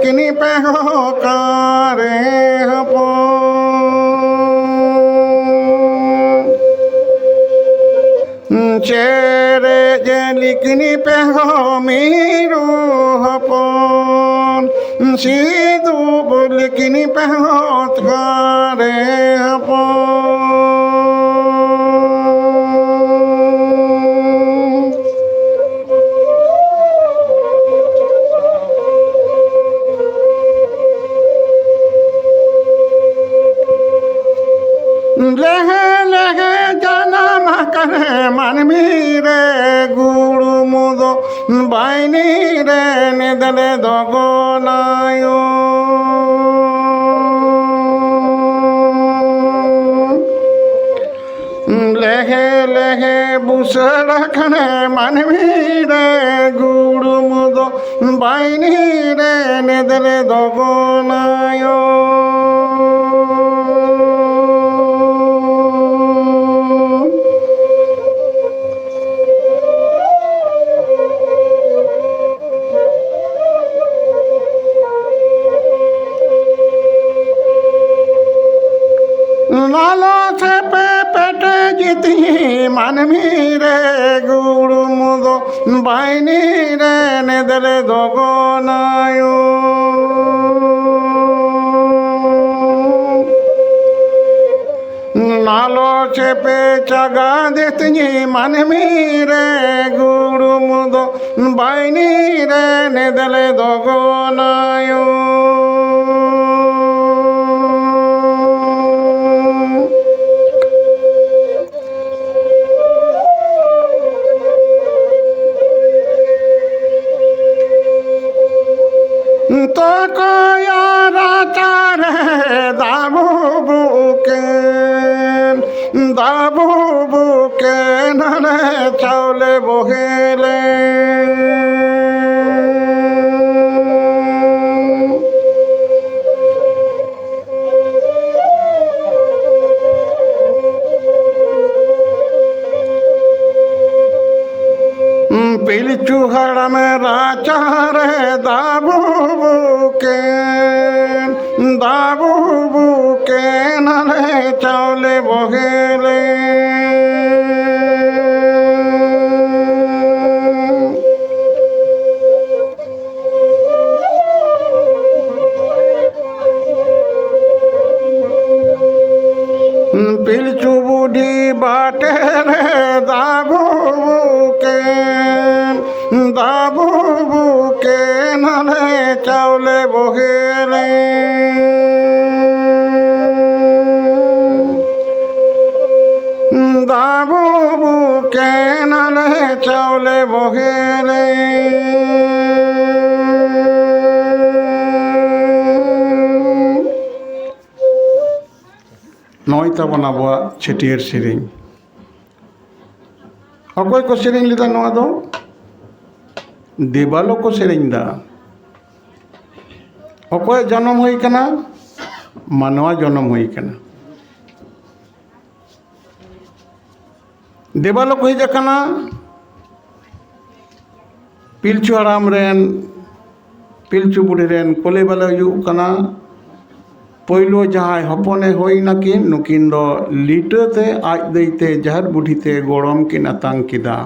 ᱞᱤᱠᱤᱱᱤ ᱯᱮ ᱦᱚᱸ ᱠᱟᱨᱮ ᱦᱚᱯᱚᱱ, ᱪᱮᱨᱮᱡ ᱞᱤᱠᱤᱱᱤ ᱯᱮ ᱦᱚᱸ ᱢᱤᱨᱩ ᱦᱚᱯᱚᱱ, ᱥᱤᱫᱩ ᱞᱤᱠᱤᱱᱤ ᱯᱮ ᱦᱚᱸ ᱠᱟᱨᱮ ᱦᱚᱯᱚᱱ᱾ ᱞᱮᱦᱮ ᱞᱮᱦᱮ ᱡᱟᱱᱟᱢ ᱟᱠᱟᱱ ᱢᱟᱹᱱᱢᱤ ᱨᱮ ᱜᱩᱲᱢᱩ ᱫᱚ ᱵᱟᱭᱱᱤ ᱨᱮ ᱱᱮᱫᱞᱮ ᱫᱚᱜᱚᱱᱟᱭᱚ᱾ ᱞᱮᱦᱮ ᱞᱮᱦᱮ ᱵᱩᱥᱟᱹᱲ ᱟᱠᱟᱱ ᱢᱟᱹᱱᱢᱤ ᱨᱮ ᱜᱩᱲᱢᱩ ᱫᱚ ᱵᱟᱭᱱᱤ ᱨᱮ ᱱᱮᱫᱞᱮ ᱫᱚᱜᱚᱱᱟᱭᱚ᱾ ᱞᱟᱞᱚᱪ ᱯᱮ ᱯᱮᱴᱮᱡ ᱛᱤᱧ ᱢᱟᱹᱱᱢᱤ ᱨᱮ ᱜᱩᱲᱢᱩ ᱫᱚ ᱵᱟᱭᱱᱤ ᱨᱮ ᱱᱮᱫᱞᱮ ᱫᱚᱜᱚᱱᱟᱭᱚ᱾ ᱞᱟᱞᱚᱪ ᱯᱮ ᱪᱟᱜᱟᱫ ᱛᱤᱧ ᱢᱟᱹᱱᱢᱤ ᱨᱮ ᱜᱩᱲᱢᱩ ᱫᱚ ᱵᱟᱭᱱᱤ ᱨᱮ ᱱᱮᱫᱞᱮ ᱫᱚᱜᱚᱱᱟᱭᱚ᱾ ᱛᱚᱠᱚᱭᱟ ᱨᱟᱪᱟᱨᱮ ᱫᱟᱵᱩ ᱵᱩᱠᱮᱱ, ᱫᱟᱵᱩ ᱵᱩᱠᱮᱱ ᱦᱟᱱᱮ ᱪᱟᱣᱞᱮ ᱵᱚᱦᱮᱞᱮ᱾ ᱯᱤᱞᱪᱩ ᱦᱟᱲᱟᱢ ᱨᱟᱪᱟᱨᱮ ᱫᱟᱵᱩ ᱯᱤᱞᱪᱩ ᱵᱩᱰᱷᱤ ᱵᱟᱴᱮ ᱨᱮ ᱫᱟᱵᱩ ᱵᱩᱠᱮᱱ, ᱫᱟᱵᱩ ᱵᱩᱠᱮᱱ ᱟᱞᱮ ᱪᱟᱣᱞᱮ ᱵᱚᱦᱮᱞᱮ᱾ ᱫᱟᱵᱩ ᱵᱩᱠᱮᱱ ᱟᱞᱮ ᱪᱟᱣᱞᱮ ᱵᱚᱦᱮᱞᱮ᱾ ᱱᱚᱜᱼᱚᱭ ᱛᱟᱵᱚᱱ ᱟᱵᱚᱣᱟᱜ ᱪᱷᱟᱹᱴᱭᱟᱹᱨ ᱥᱮᱨᱮᱧ᱾ ᱚᱠᱚᱭ ᱠᱚ ᱥᱮᱨᱮᱧ ᱞᱮᱫᱟ ᱱᱚᱣᱟ ᱫᱚ? ᱫᱮᱵᱟᱞᱳ ᱠᱚ ᱥᱮᱨᱮᱧ ᱫᱟ᱾ ᱚᱠᱚᱭ ᱡᱚᱱᱚᱢ ᱦᱩᱭ ᱠᱟᱱᱟ? ᱢᱟᱱᱣᱟ ᱡᱚᱱᱚᱢ ᱦᱩᱭ ᱠᱟᱱᱟ᱾ ᱫᱮᱵᱟᱞᱳ ᱠᱚ ᱦᱮᱡ ᱟᱠᱟᱱᱟ᱾ ᱯᱤᱞᱪᱩ ᱦᱟᱲᱟᱢ ᱨᱮᱱ, ᱯᱤᱞᱪᱩ ᱵᱩᱰᱷᱤ ᱨᱮᱱ ᱠᱚᱞᱮ ᱵᱟᱞᱮ ᱦᱩᱭᱩᱜ ᱠᱟᱱᱟ᱾ ᱯᱳᱭᱞᱳ ᱡᱟᱦᱟᱸᱭ ᱦᱚᱯᱚᱱᱮ ᱦᱩᱭ ᱱᱟᱠᱤᱱ, ᱱᱩᱠᱤᱱ ᱫᱚ ᱞᱤᱴᱟᱹ ᱛᱮ ᱟᱡ ᱫᱟᱹᱭ ᱛᱮ ᱡᱟᱦᱮᱨ ᱵᱩᱰᱷᱤ ᱛᱮ ᱜᱚᱲᱚᱢ ᱠᱤᱱ ᱟᱛᱟᱝ ᱠᱮᱫᱟ᱾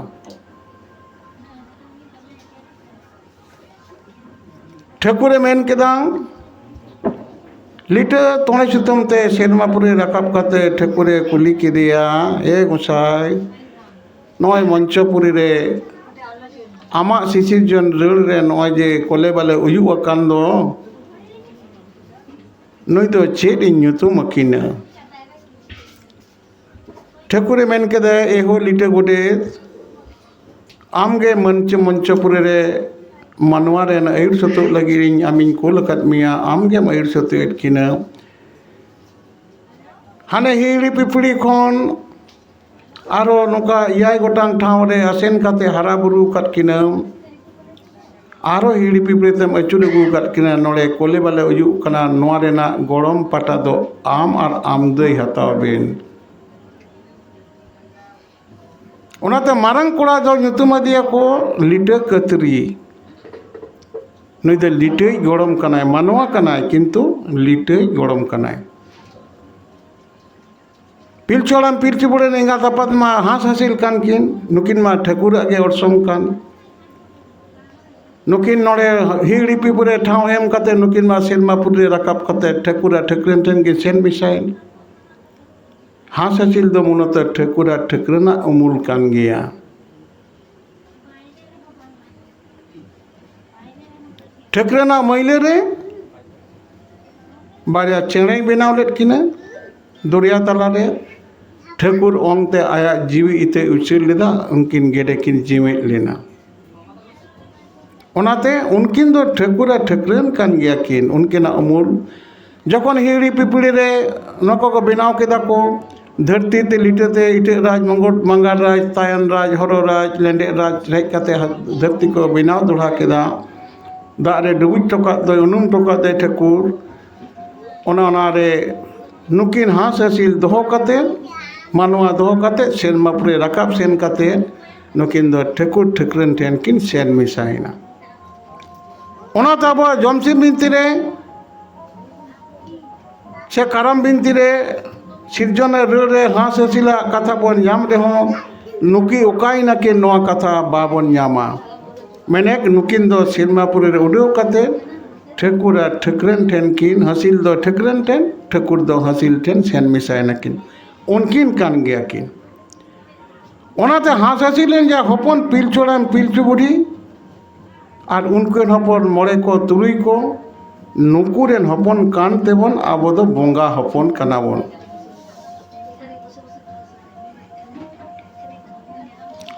ᱴᱷᱟᱹᱠᱩᱨᱮ ᱢᱮᱱ ᱠᱮᱫᱟ, ᱞᱤᱴᱟᱹ ᱛᱚᱲᱮ ᱥᱩᱛᱟᱹᱢ ᱛᱮ ᱥᱮᱨᱢᱟ ᱯᱩᱨᱤ ᱨᱟᱠᱟᱵ ᱠᱟᱛᱮ ᱴᱷᱟᱹᱠᱩᱨᱮ ᱠᱩᱞᱤ ᱠᱮᱫᱮᱭᱟ, "ᱮ ᱜᱚᱸᱥᱟᱭ, ᱱᱚᱜᱼᱚᱭ ᱢᱚᱧᱪᱚᱯᱩᱨᱤ ᱨᱮ ᱟᱢᱟᱜ ᱥᱤᱥᱤᱨᱡᱚᱱ ᱨᱟᱹᱲ ᱨᱮ ᱱᱚᱜᱼᱚᱭ ᱡᱮ ᱠᱚᱞᱮ ᱵᱟᱞᱮ ᱩᱭᱩᱜ ᱟᱠᱟᱱ ᱫᱚ, ᱱᱩᱭ ᱫᱚ ᱪᱮᱫ ᱤᱧ ᱧᱩᱛᱩᱢ ᱟᱹᱠᱤᱱᱟ?" ᱴᱷᱟᱹᱠᱩᱨᱮ ᱢᱮᱱ ᱠᱮᱫᱟ, "ᱮ ᱦᱳ ᱞᱤᱴᱟᱹ ᱜᱚᱰᱮᱛ, ᱟᱢᱜᱮ ᱢᱚᱧᱪᱚ-, ᱢᱚᱧᱪᱚᱯᱩᱨᱤ ᱨᱮ ᱢᱟᱱᱣᱟ ᱨᱮᱱ ᱟᱹᱭᱩᱨ ᱥᱟᱹᱛᱩᱜ ᱞᱟᱹᱜᱤᱫ ᱤᱧ ᱟᱢᱤᱧ ᱠᱩᱞ ᱟᱠᱟᱫ ᱢᱮᱭᱟ, ᱟᱢᱜᱮᱢ ᱟᱹᱭᱩᱨ ᱥᱟᱹᱛᱩᱜ ᱮᱫ ᱠᱤᱱᱟᱹ᱾ ᱦᱟᱱᱮ ᱦᱤᱦᱤᱲᱤ ᱯᱤᱯᱤᱲᱤ ᱠᱷᱚᱱ ᱟᱨᱚ ᱱᱚᱝᱠᱟ ᱮᱭᱟᱭ ᱜᱚᱴᱟᱝ ᱴᱷᱟᱶ ᱨᱮ ᱟᱥᱮᱱ ᱠᱟᱛᱮ ᱦᱟᱨᱟ ᱵᱩᱨᱩ ᱟᱠᱟᱫ ᱠᱤᱱᱟᱹᱢ, ᱟᱨᱚ ᱦᱤᱦᱤᱲᱤ ᱯᱤᱯᱤᱲᱤ ᱛᱮᱢ ᱟᱹᱪᱩᱨ ᱟᱹᱜᱩ ᱟᱠᱟᱫ ᱠᱤᱱᱟ, ᱱᱚᱰᱮ ᱠᱚᱞᱮ ᱵᱟᱞᱮ ᱩᱭᱩᱜ ᱠᱟᱱᱟ, ᱱᱚᱣᱟ ᱨᱮᱱᱟᱜ ᱜᱚᱲᱚᱢ ᱯᱟᱴᱟ ᱫᱚ ᱟᱢ ᱟᱨ ᱟᱢ ᱫᱟᱹᱭ ᱦᱟᱛᱟᱣ ᱵᱤᱱ᱾" ᱚᱱᱟᱛᱮ ᱢᱟᱨᱟᱝ ᱠᱚᱲᱟ ᱫᱚ ᱧᱩᱛᱩᱢ ᱟᱫᱮᱭᱟ ᱠᱚ ᱞᱤᱴᱟᱹ ᱠᱟᱹᱛᱨᱤ᱾ ᱱᱩᱭ ᱫᱚ ᱞᱤᱴᱟᱹᱭ ᱜᱚᱲᱚᱢ ᱠᱟᱱᱟᱭ, ᱢᱟᱱᱣᱟ ᱠᱟᱱᱟᱭ, ᱠᱤᱱᱛᱩ ᱞᱤᱴᱟᱹᱭ ᱜᱚᱲᱚᱢ ᱠᱟᱱᱟᱭ᱾ ᱯᱤᱞᱪᱩ ᱦᱟᱲᱟᱢ ᱯᱤᱞᱪᱩ ᱵᱩᱲᱦᱤ ᱨᱮᱱ ᱮᱸᱜᱟᱛ ᱟᱯᱟᱛ ᱢᱟ ᱦᱟᱸᱥ ᱦᱟᱸᱥᱤᱞ ᱠᱟᱱ ᱠᱤᱱ, ᱱᱩᱠᱤᱱ ᱢᱟ ᱴᱷᱟᱹᱠᱩᱨᱟᱜ ᱜᱮ ᱚᱨᱥᱚᱝ ᱠᱟᱱ᱾ ᱱᱩᱠᱤᱱ ᱱᱚᱰᱮ ᱦᱤᱦᱤᱲᱤ ᱯᱤᱯᱤᱲᱤ ᱨᱮ ᱴᱷᱟᱶ ᱮᱢ ᱠᱟᱛᱮ ᱱᱩᱠᱤᱱ ᱢᱟ ᱥᱮᱨᱢᱟ ᱯᱩᱨᱤ ᱨᱮ ᱨᱟᱠᱟᱵ ᱠᱟᱛᱮ ᱴᱷᱟᱹᱠᱩᱨᱟᱜ ᱴᱷᱟᱹᱠᱨᱟᱹᱱ ᱴᱷᱮᱱ ᱜᱮ ᱥᱮᱱ ᱢᱮᱥᱟᱭᱮᱱ᱾ ᱦᱟᱸᱥ ᱦᱟᱹᱥᱤᱞ ᱫᱚ ᱢᱩᱞᱚᱛᱚ ᱴᱷᱟᱹᱠᱩᱨ ᱟᱨ ᱴᱷᱟᱹᱠᱨᱟᱹᱱᱟᱜ ᱩᱢᱩᱞ ᱠᱟᱱ ᱜᱮᱭᱟ᱾ ᱴᱷᱟᱹᱠᱨᱟᱹᱱᱟᱜ ᱢᱟᱹᱭᱞᱟᱹ ᱨᱮ ᱵᱟᱨᱭᱟ ᱪᱮᱬᱮᱭ ᱵᱮᱱᱟᱣ ᱞᱮᱫ ᱠᱤᱱᱟᱹ ᱫᱚᱨᱭᱟ ᱛᱟᱞᱟᱨᱮ᱾ ᱴᱷᱟᱹᱠᱩᱨ ᱚᱝᱛᱮ ᱟᱭᱟᱜ ᱡᱤᱣᱤ ᱤᱛᱟᱹᱭ ᱩᱪᱟᱹᱲ ᱞᱮᱫᱟ, ᱩᱱᱠᱤᱱ ᱜᱮᱰᱮ ᱠᱤᱱ ᱡᱤᱣᱮᱫ ᱞᱮᱱᱟ᱾ ᱚᱱᱟᱛᱮ ᱩᱱᱠᱤᱱ ᱫᱚ ᱴᱷᱟᱹᱠᱩᱨ ᱟᱨ ᱴᱷᱟᱹᱠᱨᱟᱹᱱ ᱠᱟᱱ ᱜᱮᱭᱟ ᱠᱤᱱ᱾ ᱩᱱᱠᱤᱱᱟᱜ ᱩᱢᱩᱞ ᱡᱚᱠᱷᱚᱱ ᱦᱤᱦᱤᱲᱤ ᱯᱤᱯᱤᱲᱤ ᱨᱮ ᱱᱚᱠᱚ ᱠᱚ ᱵᱮᱱᱟᱣ ᱠᱮᱫᱟ ᱠᱚ, ᱫᱷᱟᱹᱨᱛᱤ ᱛᱮ ᱞᱤᱴᱟᱹ ᱛᱮ ᱤᱴᱟᱹᱜ ᱨᱟᱡᱽ, ᱢᱚᱝᱜᱚᱞ, ᱢᱟᱸᱜᱟᱲ ᱨᱟᱡᱽ, ᱛᱟᱭᱟᱱ ᱨᱟᱡᱽ, ᱦᱚᱨᱚ ᱨᱟᱡᱽ, ᱞᱮᱸᱰᱮᱫ ᱨᱟᱡᱽ ᱦᱮᱡ ᱠᱟᱛᱮ ᱫᱷᱟᱹᱨᱛᱤ ᱠᱚ ᱵᱮᱱᱟᱣ ᱫᱚᱦᱲᱟ ᱠᱮᱫᱟ᱾ ᱫᱟᱜ ᱨᱮ ᱰᱩᱵᱩᱡ ᱦᱚᱴᱚ ᱠᱟᱜ ᱫᱚᱭ, ᱩᱱᱩᱢ ᱦᱚᱴᱚ ᱠᱟᱜ ᱫᱚᱭ ᱴᱷᱟᱹᱠᱩᱨ᱾ ᱚᱱᱟ, ᱚᱱᱟᱨᱮ ᱱᱩᱠᱤᱱ ᱦᱟᱸᱥ ᱦᱟᱹᱥᱤᱞ ᱫᱚᱦᱚ ᱠᱟᱛᱮ, ᱢᱟᱱᱣᱟ ᱫᱚᱦᱚ ᱠᱟᱛᱮ, ᱥᱮᱨᱢᱟ ᱯᱩᱨᱤ ᱨᱟᱠᱟᱵ ᱥᱮᱱ ᱠᱟᱛᱮ ᱱᱩᱠᱤᱱ ᱫᱚ ᱴᱷᱟᱹᱠᱩᱨ ᱴᱷᱟᱹᱠᱨᱟᱹᱱ ᱴᱷᱮᱱ ᱠᱤᱱ ᱥᱮᱱ ᱢᱮᱥᱟᱭᱮᱱᱟ᱾ ᱚᱱᱟᱛᱮ ᱟᱵᱚᱣᱟᱜ ᱡᱚᱢᱥᱤᱢ ᱵᱤᱱᱛᱤ ᱨᱮ ᱥᱮ ᱠᱟᱨᱟᱢ ᱵᱤᱱᱛᱤ ᱨᱮ ᱥᱤᱨᱡᱚᱱ ᱨᱟᱹᱲ ᱨᱮ ᱦᱟᱸᱥ ᱦᱟᱹᱥᱤᱞᱟᱜ ᱠᱟᱛᱷᱟ ᱵᱚᱱ ᱧᱟᱢ ᱨᱮᱦᱚᱸ, ᱱᱩᱠᱤ ᱚᱠᱟᱭᱮᱱᱟ ᱠᱤᱱ ᱱᱚᱣᱟ ᱠᱟᱛᱷᱟ ᱵᱟᱵᱚᱱ ᱧᱟᱢᱟ᱾ ᱢᱮᱱᱮᱠ ᱱᱩᱠᱤᱱ ᱫᱚ ᱥᱮᱨᱢᱟ ᱯᱩᱨᱤ ᱨᱮ ᱩᱰᱟᱹᱣ ᱠᱟᱛᱮ ᱴᱷᱟᱹᱠᱩᱨ ᱟᱨ ᱴᱷᱟᱹᱠᱨᱟᱹᱱ ᱴᱷᱮᱱ ᱠᱤᱱ, ᱦᱟᱹᱥᱤᱞ ᱫᱚ ᱴᱷᱟᱹᱠᱨᱟᱹᱱ ᱴᱷᱮᱱ, ᱴᱷᱟᱹᱠᱩᱨ ᱫᱚ ᱦᱟᱹᱥᱤᱞ ᱴᱷᱮᱱ ᱥᱮᱱ ᱢᱮᱥᱟᱭᱮᱱᱟ ᱠᱤᱱ᱾ ᱩᱱᱠᱤᱱ ᱠᱟᱱ ᱜᱮᱭᱟ ᱠᱤᱱ᱾ ᱚᱱᱟᱛᱮ ᱦᱟᱸᱥ ᱦᱟᱹᱥᱤᱞ ᱨᱮᱱ ᱡᱟ ᱦᱚᱯᱚᱱ ᱯᱤᱞᱪᱩ ᱦᱟᱲᱟᱢ ᱯᱤᱞᱪᱩ ᱵᱩᱰᱷᱤ ᱟᱨ ᱩᱱᱠᱩ ᱨᱮᱱ ᱦᱚᱯᱚᱱ ᱢᱚᱬᱮ ᱠᱚ ᱛᱩᱨᱩᱭ ᱠᱚ, ᱱᱩᱠᱩ ᱨᱮᱱ ᱦᱚᱯᱚᱱ ᱠᱟᱱ ᱛᱮᱵᱚᱱ ᱟᱵᱚ ᱫᱚ ᱵᱚᱸᱜᱟ ᱦᱚᱯᱚᱱ ᱠᱟᱱᱟ ᱵᱚᱱ᱾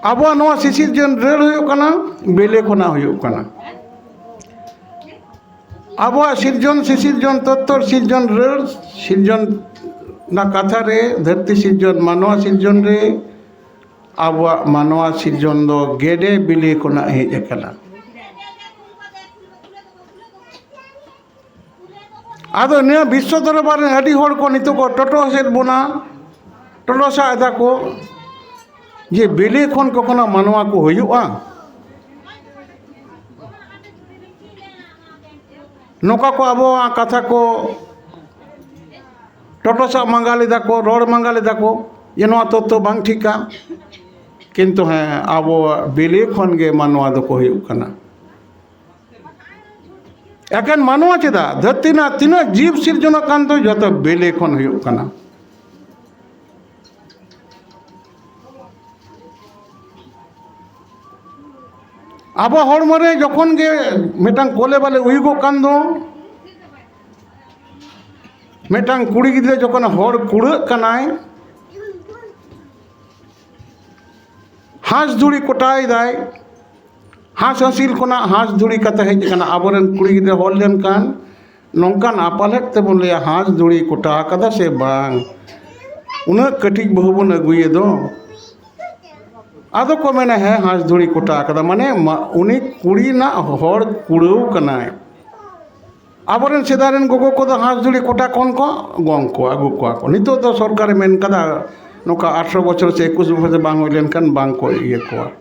ᱟᱵᱚᱣᱟᱜ ᱱᱚᱣᱟ ᱥᱤᱥᱤᱨᱡᱚᱱ ᱨᱟᱹᱲ ᱦᱩᱭᱩᱜ ᱠᱟᱱᱟ, ᱵᱮᱞᱮ ᱠᱷᱚᱱᱟᱜ ᱦᱩᱭᱩᱜ ᱠᱟᱱᱟ᱾ ᱟᱵᱚᱣᱟᱜ ᱥᱤᱨᱡᱚᱱ, ᱥᱤᱥᱤᱨᱡᱚᱱ, ᱛᱚᱛᱛᱚᱨ ᱥᱤᱨᱡᱚᱱ ᱨᱟᱹᱲ, ᱥᱤᱨᱡᱚᱱ ᱨᱮᱱᱟᱜ ᱠᱟᱛᱷᱟ ᱨᱮ, ᱫᱷᱟᱹᱨᱛᱤ ᱥᱤᱨᱡᱚᱱ, ᱢᱟᱱᱣᱟ ᱥᱤᱨᱡᱚᱱ ᱨᱮ, ᱟᱵᱚᱣᱟᱜ ᱢᱟᱱᱣᱟ ᱥᱤᱨᱡᱚᱱ ᱫᱚ ᱜᱮᱰᱮ ᱵᱤᱞᱤ ᱠᱷᱚᱱᱟᱜ ᱦᱮᱡ ᱟᱠᱟᱱᱟ᱾ ᱟᱫᱚ ᱱᱤᱭᱟᱹ ᱵᱤᱥᱥᱚ ᱫᱚᱨᱵᱟᱨ ᱨᱮᱱ ᱟᱹᱰᱤ ᱦᱚᱲ ᱠᱚ ᱱᱤᱛᱚᱜ ᱠᱚ ᱴᱚᱴᱚ ᱥᱮᱫ ᱵᱚᱱᱟ, ᱴᱚᱴᱚ ᱥᱟᱜ ᱮᱫᱟ ᱠᱚ ᱡᱮ ᱵᱤᱞᱤ ᱠᱷᱚᱱ ᱠᱚᱠᱷᱚᱱᱚ ᱢᱟᱱᱣᱟ ᱠᱚ ᱦᱩᱭᱩᱜᱼᱟ? ᱱᱚᱝᱠᱟ ᱠᱚ ᱟᱵᱚᱣᱟᱜ ᱠᱟᱛᱷᱟ ᱠᱚ ᱴᱚᱴᱚ ᱥᱟᱜ ᱢᱟᱸᱜᱟ ᱞᱮᱫᱟ ᱠᱚ, ᱨᱚᱲ ᱢᱟᱸᱜᱟ ᱞᱮᱫᱟ ᱠᱚ ᱡᱮ ᱱᱚᱣᱟ ᱛᱚᱛᱛᱚ ᱵᱟᱝ ᱴᱷᱤᱠᱟ᱾ ᱠᱤᱱᱛᱩ ᱦᱮᱸ, ᱟᱵᱚᱣᱟᱜ ᱵᱤᱞᱤ ᱠᱷᱚᱱ ᱜᱮ ᱢᱟᱱᱣᱟ ᱫᱚᱠᱚ ᱦᱩᱭᱩᱜ ᱠᱟᱱᱟ᱾ ᱮᱠᱮᱱ ᱢᱟᱱᱣᱟ ᱪᱮᱫᱟᱜ, ᱫᱷᱟᱹᱨᱛᱤ ᱨᱮᱱᱟᱜ ᱛᱤᱱᱟᱹᱜ ᱡᱤᱵᱽ ᱥᱤᱨᱡᱚᱱᱚᱜ ᱠᱟᱱ ᱫᱚ ᱡᱚᱛᱚ ᱵᱤᱞᱤ ᱠᱷᱚᱱ ᱦᱩᱭᱩᱜ ᱠᱟᱱᱟ᱾ ᱟᱵᱚ ᱦᱚᱲᱢᱚ ᱨᱮ ᱡᱚᱠᱷᱚᱱ ᱜᱮ ᱢᱤᱫᱴᱟᱝ ᱠᱚᱞᱮ ᱵᱟᱞᱮ ᱩᱭᱩᱜᱚᱜ ᱠᱟᱱ ᱫᱚ, ᱢᱤᱫᱴᱟᱝ ᱠᱩᱲᱤ ᱜᱤᱫᱽᱨᱟᱹ ᱡᱚᱠᱷᱚᱱ ᱦᱚᱲ ᱠᱩᱲᱟᱹᱜ ᱠᱟᱱᱟᱭ, ᱦᱟᱸᱥ ᱫᱷᱩᱲᱤ ᱠᱚᱴᱟᱭ ᱫᱟᱭ, ᱦᱟᱸᱥ ᱦᱟᱹᱥᱤᱞ ᱠᱷᱚᱱᱟᱜ ᱦᱟᱸᱥ ᱫᱷᱩᱲᱤ ᱠᱟᱛᱮ ᱦᱮᱡ ᱟᱠᱟᱱᱟ᱾ ᱟᱵᱚᱨᱮᱱ ᱠᱩᱲᱤ ᱜᱤᱫᱽᱨᱟᱹ ᱦᱚᱲ ᱞᱮᱱᱠᱷᱟᱱ ᱱᱚᱝᱠᱟᱱ ᱟᱯᱟᱞᱮᱫ ᱛᱮᱵᱚᱱ ᱞᱟᱹᱭᱟ, "ᱦᱟᱸᱥ ᱫᱷᱩᱲᱤ ᱠᱚᱴᱟ ᱟᱠᱟᱫᱟ ᱥᱮ ᱵᱟᱝ? ᱩᱱᱟᱹᱜ ᱠᱟᱹᱴᱤᱡ ᱵᱟᱹᱦᱩ ᱵᱚᱱ ᱟᱹᱜᱩᱭᱮ ᱫᱚ?" ᱟᱫᱚ ᱠᱚ ᱢᱮᱱᱟ, "ᱦᱮᱸ, ᱦᱟᱸᱥ ᱫᱷᱩᱲᱤ ᱠᱚᱴᱟ ᱟᱠᱟᱫᱟ", ᱢᱟᱱᱮ ᱢᱟ-, ᱩᱱᱤ ᱠᱩᱲᱤ ᱨᱮᱱᱟᱜ ᱦᱚᱲ ᱠᱩᱲᱟᱹᱣ ᱠᱟᱱᱟᱭ᱾ ᱟᱵᱚᱨᱮᱱ ᱥᱮᱫᱟᱭ ᱨᱮᱱ ᱜᱚᱜᱚ ᱠᱚᱫᱚ ᱦᱟᱸᱥ ᱫᱷᱩᱲᱤ ᱠᱚᱴᱟ ᱠᱷᱚᱱ ᱠᱚ ᱜᱚᱝ ᱠᱚᱣᱟ, ᱟᱹᱜᱩ ᱠᱚᱣᱟ ᱠᱚ᱾ ᱱᱤᱛᱚᱜ ᱫᱚ ᱥᱚᱨᱠᱟᱨᱮ ᱢᱮᱱ ᱠᱟᱫᱟ, ᱱᱚᱝᱠᱟ ᱟᱴᱷᱨᱚ ᱵᱚᱪᱷᱚᱨ ᱥᱮ ᱮᱠᱩᱥ ᱵᱚᱪᱷᱚᱨ ᱵᱟᱝ ᱦᱩᱭ ᱞᱮᱱᱠᱷᱟᱱ ᱵᱟᱝ ᱠᱚ ᱤᱭᱟᱹ ᱠᱚᱣᱟ᱾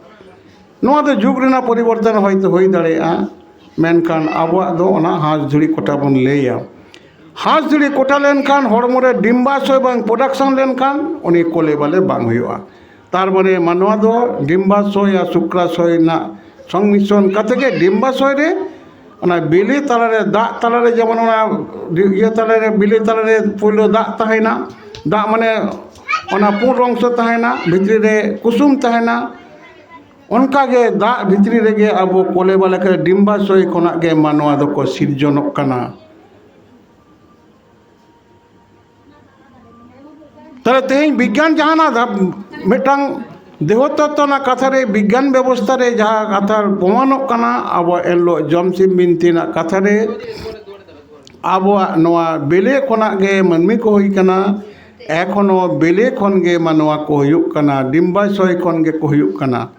ᱱᱚᱣᱟ ᱫᱚ ᱡᱩᱜᱽ ᱨᱮᱱᱟᱜ ᱯᱚᱨᱤᱵᱚᱨᱛᱚᱱ ᱦᱚᱭᱛᱳ ᱦᱩᱭ ᱫᱟᱲᱮᱭᱟᱜᱼᱟ, ᱢᱮᱱᱠᱷᱟᱱ ᱟᱵᱚᱣᱟᱜ ᱫᱚ ᱚᱱᱟ ᱦᱟᱸᱥ ᱫᱷᱩᱲᱤ ᱠᱚᱴᱟ ᱵᱚᱱ ᱞᱟᱹᱭᱟ᱾ ᱦᱟᱸᱥ ᱫᱷᱩᱲᱤ ᱠᱚᱴᱟ ᱞᱮᱱᱠᱷᱟᱱ, ᱦᱚᱲᱢᱚ ᱨᱮ ᱰᱤᱢᱵᱟᱥᱚᱭ ᱵᱟᱝ ᱯᱨᱚᱰᱟᱠᱥᱚᱱ ᱞᱮᱱᱠᱷᱟᱱ, ᱩᱱᱤ ᱠᱚᱞᱮ ᱵᱟᱞᱮ ᱵᱟᱝ ᱦᱩᱭᱩᱜᱼᱟ᱾ ᱛᱟᱨ ᱢᱟᱱᱮ ᱢᱟᱱᱣᱟ ᱫᱚ ᱰᱤᱢᱵᱟᱥᱚᱭ ᱟᱨ ᱥᱩᱠᱨᱟᱥᱚᱭ ᱨᱮᱱᱟᱜ ᱥᱚᱝᱢᱤᱥᱨᱚᱱ ᱠᱟᱛᱮ ᱜᱮ ᱰᱤᱢᱵᱟᱥᱚᱭ ᱨᱮ ᱚᱱᱟ ᱵᱤᱞᱤ ᱛᱟᱞᱟᱨᱮ, ᱫᱟᱜ ᱛᱟᱞᱟᱨᱮ, ᱡᱮᱢᱚᱱ ᱚᱱᱟ ᱤᱭᱟᱹ ᱛᱟᱞᱟᱨᱮ, ᱵᱤᱞᱤ ᱛᱟᱞᱟᱨᱮ ᱯᱳᱭᱞᱳ ᱫᱟᱜ ᱛᱟᱦᱮᱱᱟ, ᱫᱟᱜ ᱢᱟᱱᱮ ᱚᱱᱟ ᱯᱩᱸᱰ ᱚᱝᱥᱚ ᱛᱟᱦᱮᱱᱟ, ᱵᱷᱤᱛᱨᱤ ᱨᱮ ᱠᱩᱥᱩᱢ ᱛᱟᱦᱮᱱᱟ᱾ ᱚᱱᱠᱟᱜᱮ ᱫᱟᱜ ᱵᱷᱤᱛᱨᱤ ᱨᱮᱜᱮ ᱟᱵᱚ ᱠᱚᱞᱮ ᱵᱟᱞᱮ ᱠᱟᱛᱮ ᱰᱤᱢᱵᱟᱥᱚᱭ ᱠᱷᱚᱱᱟᱜ ᱜᱮ ᱢᱟᱱᱣᱟ ᱫᱚᱠᱚ ᱥᱤᱨᱡᱚᱱᱚᱜ ᱠᱟᱱᱟ᱾ ᱛᱟᱦᱞᱮ ᱛᱮᱦᱮᱧ ᱵᱤᱜᱽᱜᱟᱱ ᱡᱟᱦᱟᱱᱟᱜ ᱫᱷᱟ-, ᱢᱤᱫᱴᱟᱝ ᱫᱮᱦᱚ ᱛᱚᱛᱛᱚ ᱨᱮᱱᱟᱜ ᱠᱟᱛᱷᱟ ᱨᱮ, ᱵᱤᱜᱽᱜᱟᱱ ᱵᱮᱵᱚᱥᱛᱷᱟ ᱨᱮ ᱡᱟᱦᱟᱸ ᱠᱟᱛᱷᱟ ᱯᱨᱚᱢᱟᱱᱚᱜ ᱠᱟᱱᱟ, ᱟᱵᱚ ᱮᱱᱦᱤᱞᱳᱜ ᱡᱚᱢ ᱥᱤᱢ ᱵᱤᱱᱛᱤ ᱨᱮᱱᱟᱜ ᱠᱟᱛᱷᱟ ᱨᱮ, ᱟᱵᱚᱣᱟᱜ ᱱᱚᱣᱟ ᱵᱮᱞᱮ ᱠᱷᱚᱱᱟᱜ ᱜᱮ ᱢᱟᱹᱱᱢᱤ ᱠᱚ ᱦᱩᱭ ᱠᱟᱱᱟ, ᱮᱠᱷᱚᱱᱳ ᱵᱮᱞᱮ ᱠᱷᱚᱱ ᱜᱮ ᱢᱟᱱᱣᱟ ᱠᱚ ᱦᱩᱭᱩᱜ ᱠᱟᱱᱟ, ᱰᱤᱢᱵᱟᱥᱚᱭ ᱠᱷᱚᱱ ᱜᱮᱠᱚ ᱦᱩᱭᱩᱜ ᱠᱟᱱᱟ᱾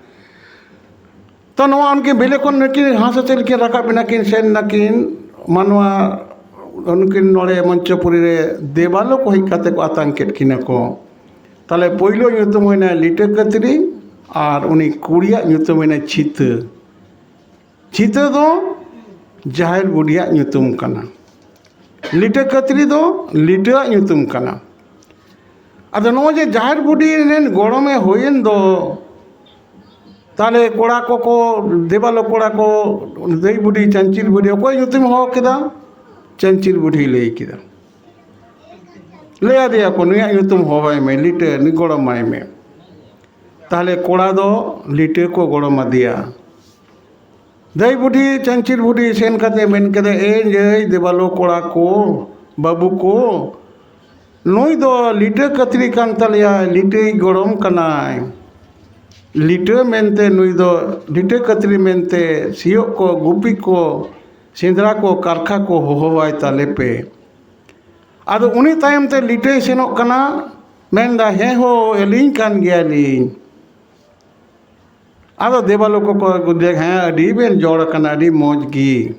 ᱛᱚ ᱱᱚᱣᱟ ᱩᱱᱠᱤᱱ ᱵᱮᱞᱮ ᱠᱷᱚᱱ ᱱᱩᱠᱤᱱ ᱦᱟᱸᱥ ᱦᱟᱹᱥᱤᱞ ᱠᱤᱱ ᱨᱟᱠᱟᱵ ᱮᱱᱟ ᱠᱤᱱ, ᱥᱮᱱ ᱱᱟᱠᱤᱱ ᱢᱟᱱᱣᱟ, ᱩᱱᱠᱤᱱ ᱱᱚᱰᱮ ᱢᱚᱧᱪᱚᱯᱩᱨᱤ ᱨᱮ ᱫᱮᱵᱟᱞᱳᱠ ᱦᱮᱡ ᱠᱟᱛᱮ ᱠᱚ ᱟᱛᱟᱝ ᱠᱮᱫ ᱠᱤᱱᱟ ᱠᱚ᱾ ᱛᱟᱦᱞᱮ ᱯᱳᱭᱞᱳ ᱧᱩᱛᱩᱢ ᱦᱩᱭᱱᱟ ᱞᱤᱴᱟᱹ ᱠᱟᱹᱛᱨᱤ ᱟᱨ ᱩᱱᱤ ᱠᱩᱲᱤᱭᱟᱜ ᱧᱩᱛᱩᱢ ᱦᱩᱭᱱᱟ ᱪᱷᱤᱛᱟᱹ᱾ ᱪᱷᱤᱛᱟᱹ ᱫᱚ ᱡᱟᱦᱮᱨ ᱵᱩᱰᱷᱤᱭᱟᱜ ᱧᱩᱛᱩᱢ ᱠᱟᱱᱟ᱾ ᱞᱤᱴᱟᱹ ᱠᱟᱹᱛᱨᱤ ᱫᱚ ᱞᱤᱴᱟᱹᱣᱟᱜ ᱧᱩᱛᱩᱢ ᱠᱟᱱᱟ᱾ ᱟᱫᱚ ᱱᱚᱜᱼᱚᱭ ᱡᱮ ᱡᱟᱦᱮᱨ ᱵᱩᱰᱷᱤ ᱨᱮᱱ ᱜᱚᱲᱚᱢᱮ ᱦᱩᱭᱮᱱ ᱫᱚ, ᱛᱟᱦᱞᱮ ᱠᱚᱲᱟ ᱠᱚᱠᱚ, ᱫᱮᱵᱟᱞᱳᱠ ᱠᱚᱲᱟ ᱠᱚ, ᱫᱟᱹᱭ ᱵᱩᱰᱷᱤ, ᱪᱟᱧᱪᱤᱨ ᱵᱩᱰᱷᱤ, ᱚᱠᱚᱭ ᱧᱩᱛᱩᱢ ᱦᱚᱦᱚ ᱠᱮᱫᱟ? ᱪᱟᱧᱪᱤᱨ ᱵᱩᱰᱷᱤ ᱞᱟᱹᱭ ᱠᱮᱫᱟ᱾ ᱞᱟᱹᱭ ᱟᱫᱮᱭᱟ ᱠᱚ, "ᱱᱩᱭᱟᱜ ᱧᱩᱛᱩᱢ ᱦᱚᱦᱚᱭ ᱢᱮ, ᱞᱤᱴᱟᱹ, ᱱᱩᱭ ᱜᱚᱲᱚᱢᱟᱭ ᱢᱮ᱾" ᱛᱟᱦᱞᱮ ᱠᱚᱲᱟ ᱫᱚ ᱞᱤᱴᱟᱹ ᱠᱚ ᱜᱚᱲᱚᱢ ᱟᱫᱮᱭᱟ᱾ ᱫᱟᱹᱭ ᱵᱩᱰᱷᱤ, ᱪᱟᱧᱪᱤᱨ ᱵᱩᱰᱷᱤ ᱥᱮᱱ ᱠᱟᱛᱮ ᱢᱮᱱ ᱠᱮᱫᱟ, "ᱮ ᱡᱟᱹᱭ ᱫᱮᱵᱟᱞᱳ ᱠᱚᱲᱟ ᱠᱚ, ᱵᱟᱹᱵᱩ ᱠᱚ, ᱱᱩᱭ ᱫᱚ ᱞᱤᱴᱟᱹ ᱠᱟᱹᱛᱨᱤ ᱠᱟᱱ ᱛᱟᱞᱮᱭᱟᱭ, ᱞᱤᱴᱟᱹᱭ ᱜᱚᱲᱚᱢ ᱠᱟᱱᱟᱭ᱾ ᱞᱤᱴᱟᱹ ᱢᱮᱱᱛᱮ ᱱᱩᱭ ᱫᱚ, ᱞᱤᱴᱟᱹ ᱠᱟᱹᱛᱨᱤ ᱢᱮᱱᱛᱮ ᱥᱤᱭᱳᱜ ᱠᱚ, ᱜᱩᱯᱤ ᱠᱚ, ᱥᱮᱸᱫᱽᱨᱟ ᱠᱚ, ᱠᱟᱨᱠᱷᱟ ᱠᱚ ᱦᱚᱦᱚᱣᱟᱭ ᱛᱟᱞᱮ ᱯᱮ᱾" ᱟᱫᱚ ᱩᱱᱤ ᱛᱟᱭᱚᱢ ᱛᱮ ᱞᱤᱴᱟᱹᱭ ᱥᱮᱱᱚᱜ ᱠᱟᱱᱟ, ᱢᱮᱱᱫᱟ, "ᱦᱮᱸ ᱦᱳ, ᱟᱹᱞᱤᱧ ᱠᱟᱱ ᱜᱮᱭᱟᱞᱤᱧ᱾" ᱟᱫᱚ ᱫᱮᱵᱟᱞᱳ ᱠᱚᱠᱚ ᱜᱩᱫᱮ, "ᱦᱮᱸ, ᱟᱹᱰᱤ ᱵᱮᱱ ᱡᱚᱲ ᱟᱠᱟᱱᱟ, ᱟᱹᱰᱤ ᱢᱚᱡᱽ ᱜᱮ᱾"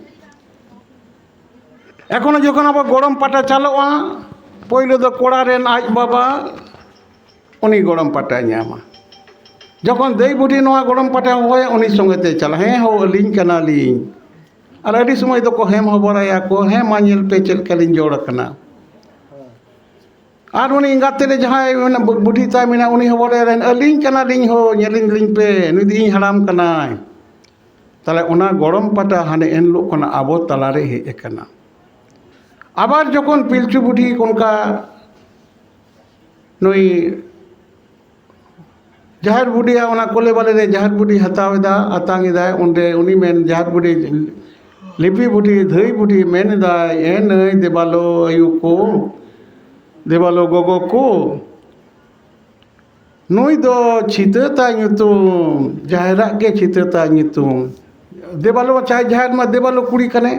ᱮᱠᱷᱚᱱ ᱡᱚᱠᱷᱚᱱ ᱟᱵᱚ ᱜᱚᱲᱚᱢ ᱯᱟᱴᱟ ᱪᱟᱞᱚᱜᱼᱟ, ᱯᱳᱭᱞᱳ ᱫᱚ ᱠᱚᱲᱟ ᱨᱮᱱ ᱟᱡ ᱵᱟᱵᱟ, ᱩᱱᱤ ᱜᱚᱲᱚᱢ ᱯᱟᱴᱟᱭ ᱧᱟᱢᱟ᱾ ᱡᱚᱠᱷᱚᱱ ᱫᱟᱹᱭ ᱵᱩᱰᱷᱤ ᱱᱚᱣᱟ ᱜᱚᱲᱚᱢ ᱯᱟᱴᱟ ᱦᱚᱦᱚᱭᱟ, ᱩᱱᱤ ᱥᱚᱸᱜᱮ ᱛᱮ ᱪᱟᱞᱟᱜᱼᱟ, "ᱦᱮᱸ ᱦᱳ, ᱟᱹᱞᱤᱧ ᱠᱟᱱᱟᱞᱤᱧ᱾" ᱟᱨ ᱟᱹᱰᱤ ᱥᱚᱢᱚᱭ ᱫᱚᱠᱚ ᱦᱮᱢ ᱦᱚᱵᱚᱲᱟᱭᱟ ᱠᱚ, "ᱦᱮᱸ, ᱢᱟ ᱧᱮᱞ ᱯᱮ ᱪᱮᱫ ᱞᱮᱠᱟᱞᱤᱧ ᱡᱚᱲ ᱟᱠᱟᱱᱟ᱾" ᱟᱨ ᱩᱱᱤ ᱮᱸᱜᱟᱛ ᱛᱮᱫ ᱨᱮ ᱡᱟᱦᱟᱸᱭ ᱢᱮᱱᱟ, ᱵᱩ-, ᱵᱩᱰᱷᱤ ᱛᱟᱭ ᱢᱮᱱᱟ, ᱩᱱᱤ ᱦᱚᱸ ᱵᱟᱰᱟᱭ ᱨᱮᱱ, "ᱟᱹᱞᱤᱧ ᱠᱟᱱᱟᱞᱤᱧ ᱦᱳ, ᱧᱮᱞᱤᱧ ᱞᱤᱧ ᱯᱮ, ᱱᱩᱭ ᱫᱚ ᱤᱧ ᱦᱟᱲᱟᱢ ᱠᱟᱱᱟᱭ᱾" ᱛᱟᱦᱞᱮ ᱚᱱᱟ ᱜᱚᱲᱚᱢ ᱯᱟᱴᱟ ᱦᱟᱱᱮ ᱮᱱ ᱦᱤᱞᱳᱜ ᱠᱷᱚᱱᱟᱜ ᱟᱵᱚ ᱛᱟᱞᱟᱨᱮ ᱦᱮᱡ ᱟᱠᱟᱱᱟ᱾ ᱟᱵᱟᱨ ᱡᱚᱠᱷᱚᱱ ᱯᱤᱞᱪᱩ ᱵᱩᱰᱷᱤ ᱚᱱᱠᱟ ᱱᱩᱭ ᱡᱟᱦᱮᱨ ᱵᱩᱰᱷᱤᱭᱟᱜ ᱚᱱᱟ ᱠᱚᱞᱮ ᱵᱟᱞᱮ ᱨᱮ ᱡᱟᱦᱮᱨ ᱵᱩᱰᱷᱤ ᱦᱟᱛᱟᱣ ᱮᱫᱟ, ᱟᱛᱟᱝ ᱮᱫᱟᱭ, ᱚᱸᱰᱮ ᱩᱱᱤ ᱢᱮᱱ, ᱡᱟᱦᱮᱨ ᱵᱩᱰᱷᱤ, ᱞᱤᱯᱤ ᱵᱩᱰᱷᱤ, ᱫᱷᱟᱹᱭ ᱵᱩᱰᱷᱤ ᱢᱮᱱ ᱮᱫᱟᱭ, "ᱮ ᱱᱟᱹᱭ ᱫᱮᱵᱟᱞᱳ ᱟᱭᱳ ᱠᱚ, ᱫᱮᱵᱟᱞᱳ ᱜᱚᱜᱚ ᱠᱚ, ᱱᱩᱭ ᱫᱚ ᱪᱷᱤᱛᱟᱹ ᱛᱟᱭ ᱧᱩᱛᱩᱢ, ᱡᱟᱦᱮᱨᱟᱜ ᱜᱮ ᱪᱷᱤᱛᱟᱹ ᱛᱟᱭ ᱧᱩᱛᱩᱢ᱾" ᱫᱮᱵᱟᱞᱳ ᱪᱟᱭ ᱡᱟᱦᱮᱨ ᱢᱟ ᱫᱮᱵᱟᱞᱳ ᱠᱩᱲᱤ ᱠᱟᱱᱮ,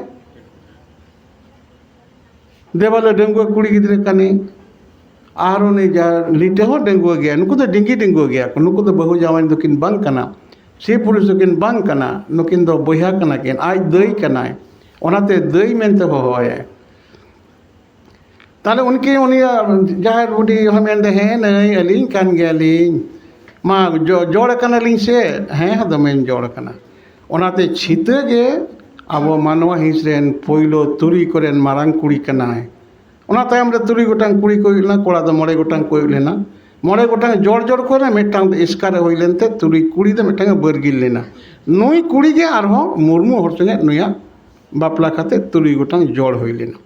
ᱫᱮᱵᱟᱞᱳ ᱰᱟᱺᱜᱩᱣᱟᱹ ᱠᱩᱲᱤ ᱜᱤᱫᱽᱨᱟᱹ ᱠᱟᱱᱮ, ᱟᱨ ᱩᱱᱤ ᱡᱟ ᱞᱤᱴᱟᱹ ᱦᱚᱸ ᱰᱟᱺᱜᱩᱣᱟᱹ ᱜᱮᱭᱟ᱾ ᱱᱩᱠᱩ ᱫᱚ ᱰᱤᱝᱜᱤ ᱰᱟᱺᱜᱩᱣᱟᱹ ᱜᱮᱭᱟ ᱠᱚ, ᱱᱩᱠᱩ ᱫᱚ ᱵᱟᱹᱦᱩ ᱡᱟᱶᱟᱭ ᱫᱚᱠᱤᱱ ᱵᱟᱝ ᱠᱟᱱᱟ, ᱥᱤ ᱯᱩᱨᱩᱥ ᱫᱚᱠᱤᱱ ᱵᱟᱝ ᱠᱟᱱᱟ, ᱱᱩᱠᱤᱱ ᱫᱚ ᱵᱚᱭᱦᱟ ᱠᱟᱱᱟ ᱠᱤᱱ, ᱟᱡ ᱫᱟᱹᱭ ᱠᱟᱱᱟᱭ, ᱚᱱᱟᱛᱮ ᱫᱟᱹᱭ ᱢᱮᱱᱛᱮ ᱦᱚᱦᱚᱣᱟᱭᱟᱭ᱾ ᱛᱟᱦᱞᱮ ᱩᱱᱠᱤᱱ, ᱩᱱᱤᱭᱟᱜ ᱡᱟᱦᱮᱨ ᱵᱩᱰᱷᱤ ᱦᱚᱸ ᱢᱮᱱᱫᱟ, "ᱦᱮᱸ ᱱᱟᱹᱭ, ᱟᱹᱞᱤᱧ ᱠᱟᱱ ᱜᱮᱭᱟᱞᱤᱧ, ᱢᱟ ᱡᱚ-, ᱡᱚᱲ ᱠᱟᱱᱟᱞᱤᱧ ᱥᱮ?" "ᱦᱮᱸ, ᱫᱚᱢᱮᱧ ᱡᱚᱲ ᱠᱟᱱᱟ᱾" ᱚᱱᱟᱛᱮ ᱪᱷᱤᱛᱟᱹ ᱜᱮ ᱟᱵᱚ ᱢᱟᱱᱣᱟ ᱦᱤᱸᱥ ᱨᱮᱱ ᱯᱳᱭᱞᱳ ᱛᱩᱨᱩᱭ ᱠᱚᱨᱮᱱ ᱢᱟᱨᱟᱝ ᱠᱩᱲᱤ ᱠᱟᱱᱟᱭ᱾ ᱚᱱᱟ ᱛᱟᱭᱚᱢ ᱨᱮ ᱛᱩᱨᱩᱭ ᱜᱚᱴᱟᱝ ᱠᱩᱲᱤ ᱠᱚ ᱦᱩᱭᱩᱜ ᱞᱮᱱᱟ, ᱠᱚᱲᱟ ᱫᱚ ᱢᱚᱬᱮ ᱜᱚᱴᱟᱝ ᱠᱚ ᱦᱩᱭᱩᱜ ᱞᱮᱱᱟ᱾ ᱢᱚᱬᱮ ᱜᱚᱴᱟᱝ ᱡᱚᱲ ᱡᱚᱲ ᱠᱚᱨᱮ ᱢᱤᱫᱴᱟᱝ ᱫᱚ ᱮᱥᱠᱟᱨ ᱮ ᱦᱩᱭ ᱞᱮᱱᱛᱮ ᱛᱩᱨᱩᱭ ᱠᱩᱲᱤ ᱫᱚ ᱢᱤᱫᱴᱟᱝ ᱮ ᱵᱟᱹᱨᱜᱤᱞ ᱞᱮᱱᱟ᱾ ᱱᱩᱭ ᱠᱩᱲᱤ ᱜᱮ ᱟᱨᱦᱚᱸ ᱢᱩᱨᱢᱩ ᱦᱚᱲ ᱥᱚᱸᱜᱮ ᱱᱩᱭᱟᱜ ᱵᱟᱯᱞᱟ ᱠᱟᱛᱮ ᱛᱩᱨᱩᱭ ᱜᱚᱴᱟᱝ ᱡᱚᱲ ᱦᱩᱭ ᱞᱮᱱᱟ᱾